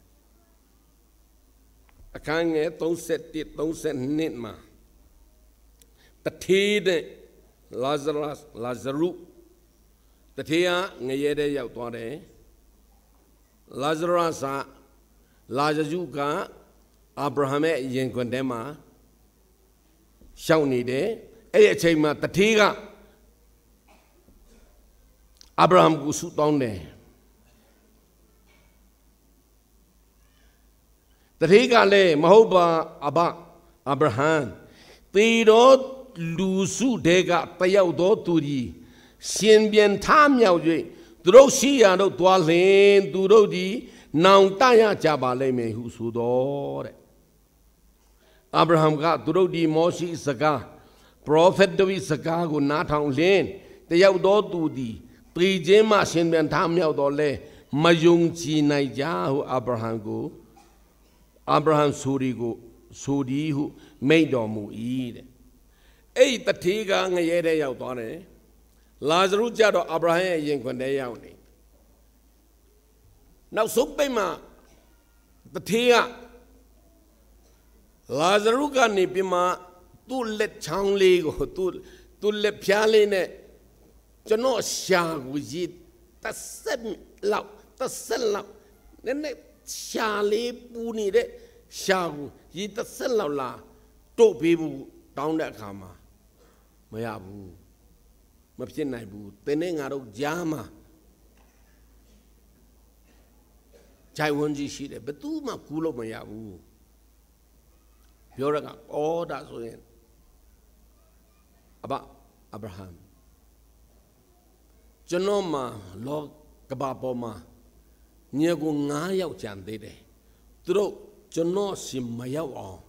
အခန်းငယ်သုံးဆယ့်တစ်၊ သုံးဆယ့်နှစ်မှာ သူဌေးနဲ့ Lazarus, လာဇရု၊ သူဌေးကငရဲထဲရောက်သွားတယ်. Lazarus က၊ လာဇရုက အာဗြဟံရဲ့ရင်ခွင်ထဲမှာ ရောက်နေတယ်. အဲ့ဒီအချိန်မှာ သူဌေးက အာဗြဟံကို ဆုတောင်းတယ်. သူဌေးကလည်း၊ မဟုတ်ပါ အဘ၊ အာဗြဟံ၊ သေသောလူစုထဲက တစ်ယောက်သောသူသည် ရှင်ပြန်ထမြောက်၍ သူတို့ရှိရာသို့သွားလျှင် သူတို့သည် နောင်တရကြပါလိမ့်မည်ဟုဆိုသော်တဲ့။ အာဗြဟံက၊ သူတို့သည် မောရှေ၏စကား၊ ပရောဖက်တို့၏စကားကို နားထောင်လျှင်၊ တစ်ယောက်သောသူသည် သေခြင်းမှ ရှင်ပြန်ထမြောက်သော်လည်း မယုံကြည်နိုင်ကြဟု အာဗြဟံကို၊ အာဗြဟံဆိုသည်ကို၊ ဆိုသည်ဟု မိန့်တော်မူ၏တဲ့။ အဲ့ဒီသူဌေးက ငရဲထဲရောက်သွားတယ်. လာဇရုကျတော့ အာဗြဟံရဲ့ရင်ခွင်ထဲရောက်နေ။ နောက်ဆုံးပိတ်မှာ သူဌေးက လာဇရုကနေပြီးမှ သူ့လက်ချောင်းလေးကို၊ သူ့၊ သူ့လက်ဖျားလေးနဲ့ ကျွန်တော့်လျှာကို ရေတစ်စက်လောက်၊ တစ်စက်လောက်၊ နည်းနည်း၊ လျှာလေးပူနေတဲ့လျှာကို ရေတစ်စက်လောက် လာတို့ပေးဖို့ တောင်းတဲ့အခါမှာ မရဘူး။ မဖြစ်နိုင်ဘူး။ သင်နဲ့ငါတို့ကြားမှာ ချိုင့်ဝှမ်းကြီးရှိတယ်။ ဘယ်သူမှကူးလို့မရဘူး။ ပြောတဲ့အခါ၊ အော်၊ ဒါဆိုရင် အဘ၊ အာဗြဟံ၊ ကျွန်တော့်မှာ လောက၊ ကမ္ဘာပေါ်မှာ ညီအစ်ကိုငါးယောက်ကျန်သေးတယ်။ သူတို့ ကျွန်တော့်ဆီမရောက်အောင်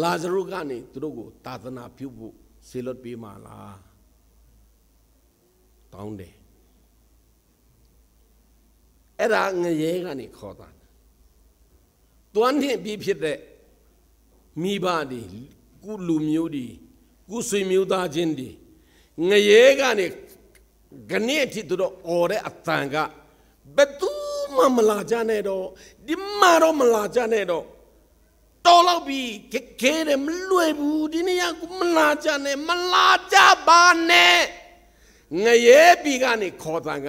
လာဇရုကနေ သူတို့ကို သာသနာပြုဖို့ စေလွှတ်ပေးမှာလား၊ တောင်းတယ်. အဲ့ဒါ ငရဲကနေ ခေါ်သံ။ သွားနှစ်ပြီးဖြစ်တဲ့ မိဘတွေ၊ ကိုယ့်လူမျိုးတွေ၊ ကိုယ့်ဆွေမျိုးသားချင်းတွေ၊ ငရဲကနေ ကနေ့အထိ သူတို့အော်တဲ့အသံက ဘယ်သူမှမလာကြနဲ့တော့၊ ဒီမှာတော့မလာကြနဲ့တော့၊ တော်လောက်ပြီ၊ ခက်ခဲတယ်၊ မလွယ်ဘူး၊ ဒီနေရာကိုမလာကြနဲ့၊ မလာကြပါနဲ့။ ငရဲပြည်ကနေ ခေါ်သံက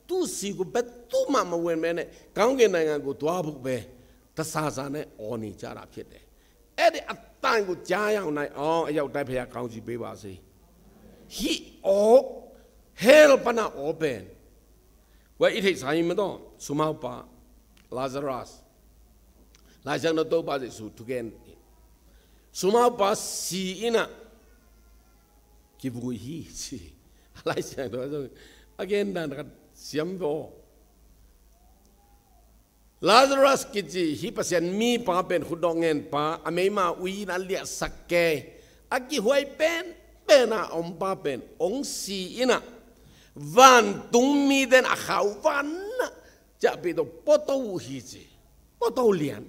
သူ့ဆီကို ဘယ်သူမှမဝင်ဘဲနဲ့ ကောင်းကင်နိုင်ငံကိုသွားဖို့ပဲ တဆာဆာနဲ့ အော်နေကြတာဖြစ်တယ်။ အဲ့ဒီအသံကို ကြားယောင်နိုင်အောင် အရောက်တိုင်း ဘုရားကောင်းချီးပေးပါစေ။ ဟိအော်၊ hell ပနအော်ပန်။ ဝဲ အီထိတ်စာရင်မတော့ sumaupa Lazarus, Lazarus တို့ပါစေ သူ သူကဲ sumaupa si ina, kivui hi ci. A Lai Siangtho sung a gen dan khat siam ve aw. Lazarus kici hih Pasian mipa pen, khutdawh ngen pa, a meima ui in a liahsak kei, a kihuai penpen a om pa pen hong si ina, vantung mite in a khau vanah ciahpih tawh puato uh hi ci. Puato lian.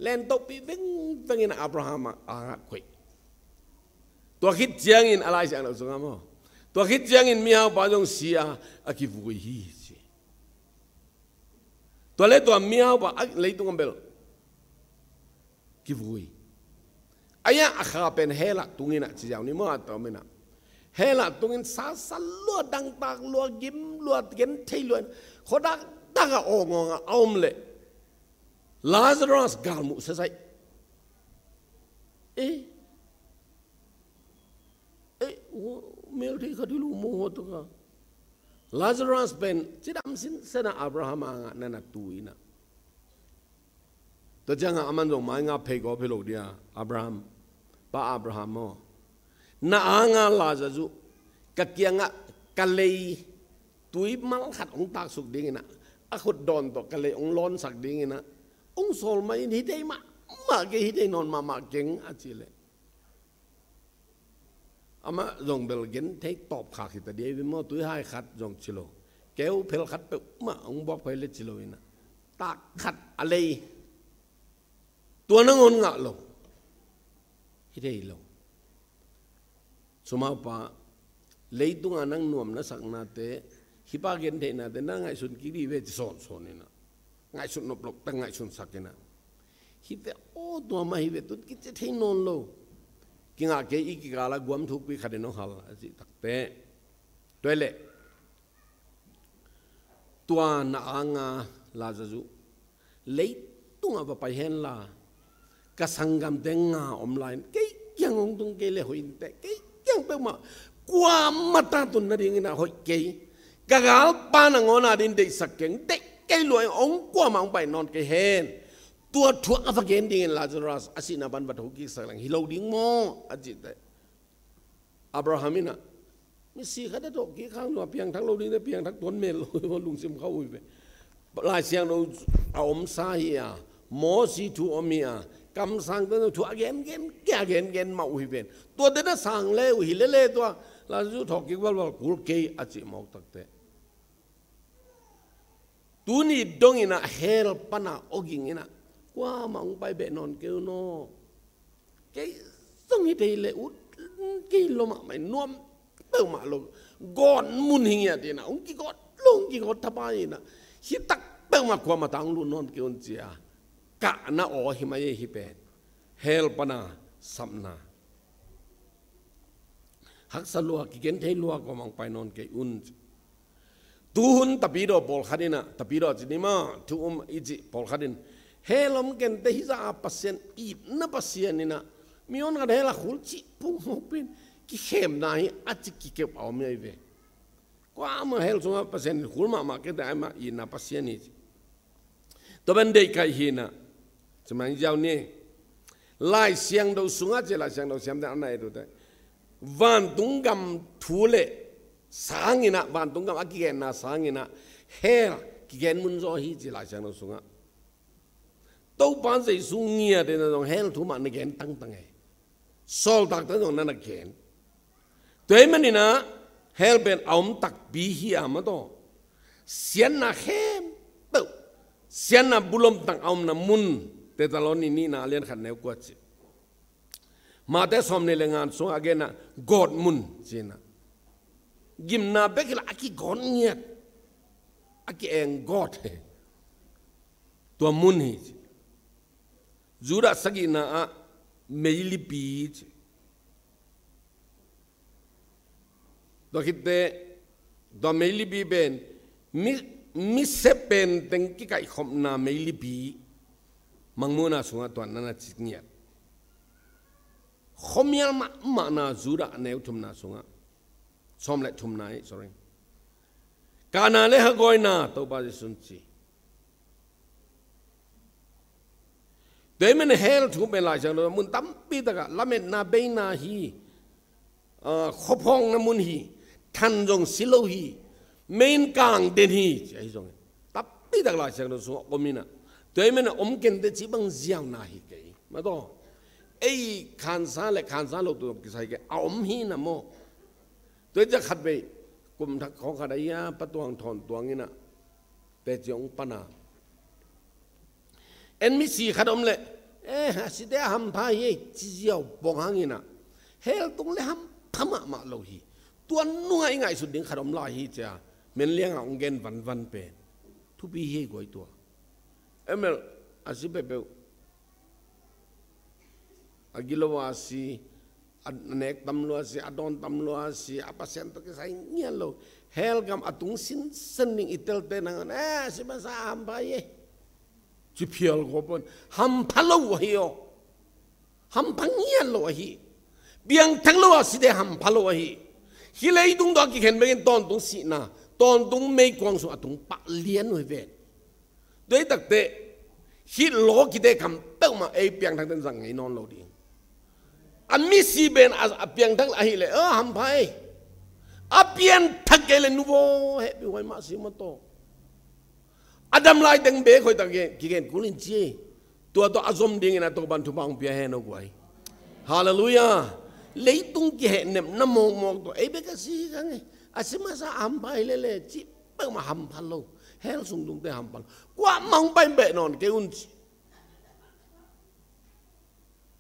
Lentohpih vengveng in Abraham a ngah koih. Tua khit ciangin a Lai Siangtho sungah maw, tua khit ciangin mihaupa zong si a, a kivui hi ci. Tua le tua mihaupa a leitung a bel kivui. Ahi a kha pen hell ah tung ina ci ziau ni maw, a tom ina. Hell ah tungin sasa lua, dangtak lua, gim lua, genthei lua, khuadakdak a awngawng a a om leh Lazarus galmuh sesai. Eh, eh, mel thei khat hi lo maw, tua ka. Lazarus pen cidam sinsen a Abraham a ngah na na tu ina. Tua ciangah aman zong mai nga phei gawp hi lo dia, Abraham, pa Abraham aw. Na anga Lazarus uh ka kiangah ka lei tui mal khat hong taksuk ding ina, a khut dawn tawh ka lei hong lawnsak ding ina, hong sawl mai in hi tei mah. mah kei, hi thei nawn mahmah keng a cih leh, amah zong bel gen thei tawp khak hi ta ding hi ve maw, tuihai khat zong ci lo, keu phel khat peuhmah hong buak phei le ci lo in ah, tak khat a lei, tua nangawn ngah lo, hi thei lo. Sumaupa, leitunga nang nuam na saknate, hih pa gentheihnate na ngaihsun kik dih ve ci sawnsawn in ah, ngaihsun nop loh tak ngaihsunsak in ah, hi ve aw, tua mah hi ve, tun kici thei nawn lo. Kingah kei, i kikal ah guam thukpi khat in hong hal a cih takteh, tua hi leh tua na anga Lazarus leitungah va pai henla, ka sanggamte nga om lai-in kei kiang hong tung kei leh hoih inteh, kei kiang peuhmah kuamah ta tun nadingin ah hoih kei. Ka galpa nangawn a dingin deihsak keng, deih kei lua-in hong kuamah hong pai nawn kei hen. Tua thu a va gen dingin Lazarus a sihna pan va thokiksak leng hi lo ding maw a cih teh, Abraham in ah, misi khat a thawhkik hang lua, piangthak lo ding teh, piangthak tuan mel lo, lungsim khauh uh hi ve. Lai Siangtho a omsa hi a, Mosi thu om hi a, kamsangte thu a gengen, a gengen mah uh hi ven. Tuate na sang le uh hi lele, tua Lazarus thawhkik valval kul kei a cih mawk takteh, tuni dongin ah hell pana awging in ah, kuamah hong pai beh nawn kei un aw. Kei zong hi thei leh ut kei lo mahmah, nuam peuhmah lo. Gawt mun hi ngiat in ah, hong kigawt lo, hong kigawt thapai in ah, hi tak peuhmah kuamah ta hong lut nawn kei un ci a, kahna aw hi mai ei. Hih pen hell pana sapna. Haksa lua, kigen thei lua, kuamah hong pai nawn kei un. Tuhun tapidaw pawlkhat in ah, tapidaw ci ni maw, thu um i cih pawlkhat in, hell om kenteh, hih zah a Pasian, itna Pasian in ah, mi hon khat hell ah khul cih pumawk pen kikhemna hi a ci kikep a om hi ve. Kuamah hell sungah Pasian in khul mahmah kei teh, amah itna Pasian hi ci. Tua pen deihkaih hi in ah, ci mai ziau ni. Lai Siangtho sungah ci, Lai Siangtho siamte a na et uh teh, vantung gam thu le sangin ah, vantung gam a kigenna sangin ah hell kigen mun zaw hi ci Lai Siangtho sungah. Topa Jesu ngiat in ah zong hell thu mah na gen tangtang e. Sawltakte zong na na gen. Tua ahih manin ah hell pen a om takpi hi a, mataw, siatna khempeuh, siatna bulom tak a omna mun, Thesalonika nihna a lian khat neu kua ci. Matthai sawmnih le nga sungah a genna gawt mun ci in ah, gimna bek hi lo a, kigawt ngiat, a ki-eng gawt, tua mun hi ci. Judah sagihna ah meilipi ci. Tua khit teh, tua meilipi pen mi, mi sep pen teng kikaihkhopna meilipi, Mangmuhna sungah tua na na ci ngiat. Khuamial mahmahna Judah neu thumna sungah, sawm le thumna hi, sorry. Kahna le hagawina, Topa Jesu'n ci. Tua ahih manin hell thu pen Lai Siangtho mun tampi takah lametna beina hi, ah, khuaphawkna mun hi, than zong si lo hi, mei in kang den hi, ci ahi zongin, tampi tak Lai Siangtho sungah om in ah. Tua ahih manin om kenteh cih bang ziauna hi kei, mataw. Ei khansa le khansa lo tawh kisai kei a om hi na maw. Tua hi ciang khatvei, kum thak khawng khat ahi a, Pa Tuang Thawn Tuang in ah teci hong pan a, en misi khat om leh, eh, a site a hampha hi ei, ci ziau pong hangin ah, hell tung le hampha mahmah lo hi. Tua nungah i ngaihsut ding khat om lai hi ci a, Menliang ah hong gen vanvan pen thupi hi ei guai tua. M L, a si peuhpeuh, a gilo a si, a nek tam lua si, a dawn tam lua si, a Pasian tawh kisai ngiat lo. Hell gam a tung sinsen ding i telte nangawn, eh, a si masa a hampha hi ei, ci phial kua pon. Hampha lo ahi aw. Hampha ngiat lo ahi. Piangthak lo a site hampha lo ahi. Hih leitung tawh a kikhen bekin tawntung sihna, tawntung meikuang sung a tung pah lian uh hi ven. Tua hi takteh, hih lawkite kam peuhmah ei piangthakte in zang ngei nawn lo ding. A misi pen a, a piangthak ahih leh, a hampha ei. A pianthak kei leh nuvo hehpihhuai mah si mataw. A dam lai teng bek hoih tak kigen kul in ci ei. Tua tawh a zom dingin a Topan thupha hong pia hen aw guai. Halleluiah. Leitung kihehnepna mawkmawk tawh ei bek a si kha ngei. A si masa a hampha hi lele cih peuhmah hampha lo. Hell sung dungte hampha lo. Kuamah hong pai beh nawn kei un ci.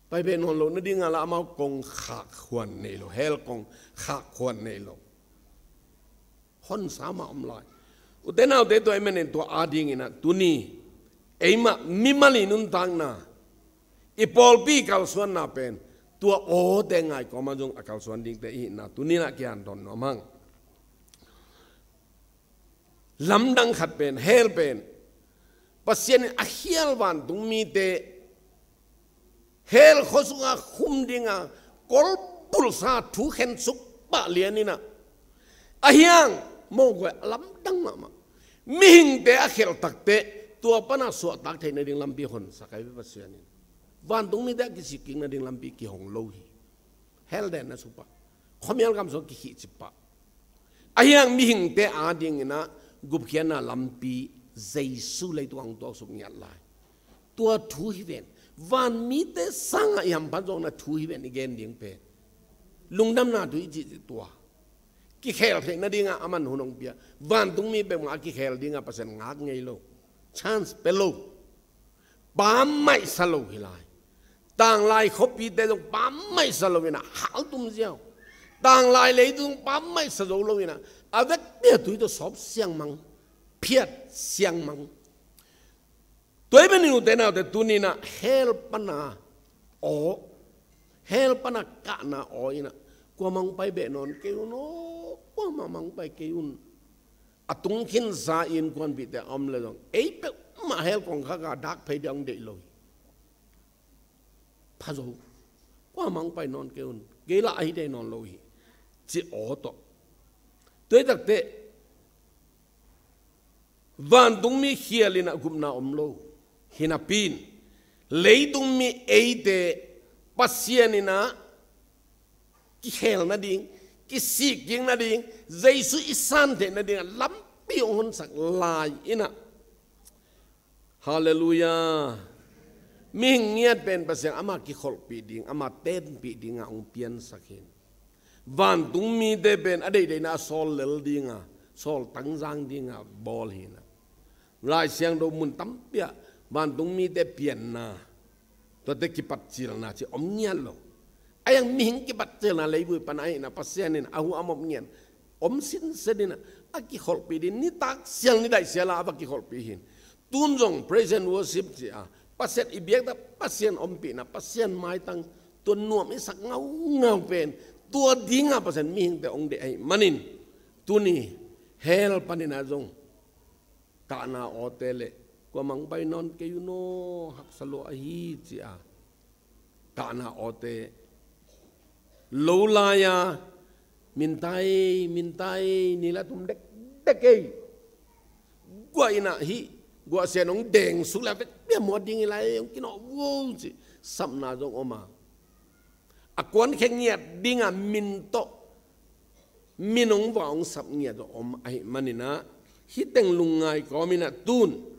Pai beh nawn loh nadingah lah amau kong khak khuan nei lo. Hell kong khak khuan nei lo. Honsa mah om lai. Ute naute, tua ahih manin tua adingin ah tuni eimah mimal i nuntakna, i pawlpi kalsuanna pen tua awte ngaih kawmah zong a kalsuan dingte i hihna tuni-in ah kihanthawn nuam hang. Lamdang khat pen, hell pen Pasian in a khial vantung mite hell khua sungah khum dinga kolbulhsa thu khensuk pah lian in ah, a hiang mawh guai a lamdang mahmah. Mihingte a khelh takteh tua pana suahtak theih nading lampi honsak ahi ve Pasian in. Vantung mite a kisik kik nading lampi kihong lo hi. Hell den na supa, khuamial gam sung kikhihcip pah. A hiang mihingte adingin ah gupkhiatna lampi Jesu leitung hong tuaksuk ngiat lai. Tua thu hi ven. Van mite sangah i hamphat zawkna thu hi ven i gen ding pen. Lungdamna thu i cihcih tua. Kikhel theih nadingah aman hun hong pia. Vantung mi peuhmah a kikhel dingah Pasian ngak ngei lo. Chance pe lo. Pammaihsa lo hi lai. Tanglai khuapite zong pammaihsa lo in ah haltum ziau. Tanglai leitung pammaihsa zo lo in ah a vekpi a tui tawh sawp siangmang, phiat siangmang. Tua ahih manin ute naute, tuni-in ah hell pana aw, hell pana kahna aw in ah kuamah hong pai beh nawn kei un aw, kuamah mah hong pai kei un. A tung khinsa innkuanpihte a om leh zong ei peuhmah hell kongkhak a dak phei dia hong deih lo hi. Pha zo. Kuamah hong pai nawn kei un. Kei lah ahi thei nawn lo hi, ci aw tawh. Tua hi takteh vantung mi khial in ah gupna om lo. Hi napi-in leitung mi eite Pasian in ah kikhel nading, kisik kik nading, Jesu i san theih nading a lampi hong honsak lai in ah. Halleluiah. Mihing ngiat pen Pasian ama kikholhpih ding, ama tenpih dingah hong piansak hi. Vantung mite pen a deihdeihna a sawl lel dinga, sawl tangzang dinga bawl hi in ah. Lai Siangtho mun tampi ah vantung mite pianna, tuate kipatcilna ci om ngiat lo. A hiang mihing kipatcilna leivui pan ahih in ah Pasian in a huam om ngiat, om sinsen in ah a kikholhpih ding, nitak sial nidaih sial ah a va kikholhpih hi. Tun zong praise and worship ci a Pasian i biakna, Pasian ompihna, Pasian maitang, tua nuam i sak ngaungau pen tua dingah Pasian mihingte hong deih ahih manin tuni hell panin ah zong kahna awte leh kuamah hong pai nawn kei un aw, haksa lua ahi ci a kahna awte lo lai-a mintai, mintai ni la tum dekdek ei. Guah in ah hih guah sian hong deng suk leh a vekpi a muat ding hi lai, hong kinawh vuau ci sapna zong om a, a kuankhia ngiat dinga min tawh min hong vah hong sap ngiat zong om ahih manin ah hih teng lungngai kawmin ah tun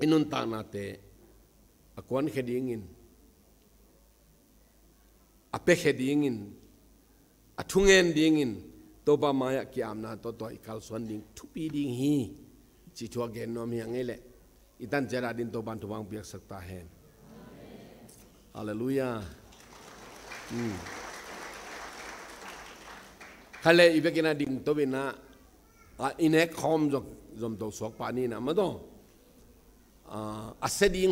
i nuntaknate a kuankhia dingin, a piakhia dingin, a thungen dingin Topa mai-ah ki-apna tawh tua i kalsuan ding thupi ding hi, ci thu a gen nuam hi a ngei leh i tan ciat a ding Topa in thupha hong piaksak ta hen. Halleluiah. Hmm. Kha leh i vekin a ding to in ah, a i nek khawm zom, zom to suak pah ni in ah ma daw. A, a sia ding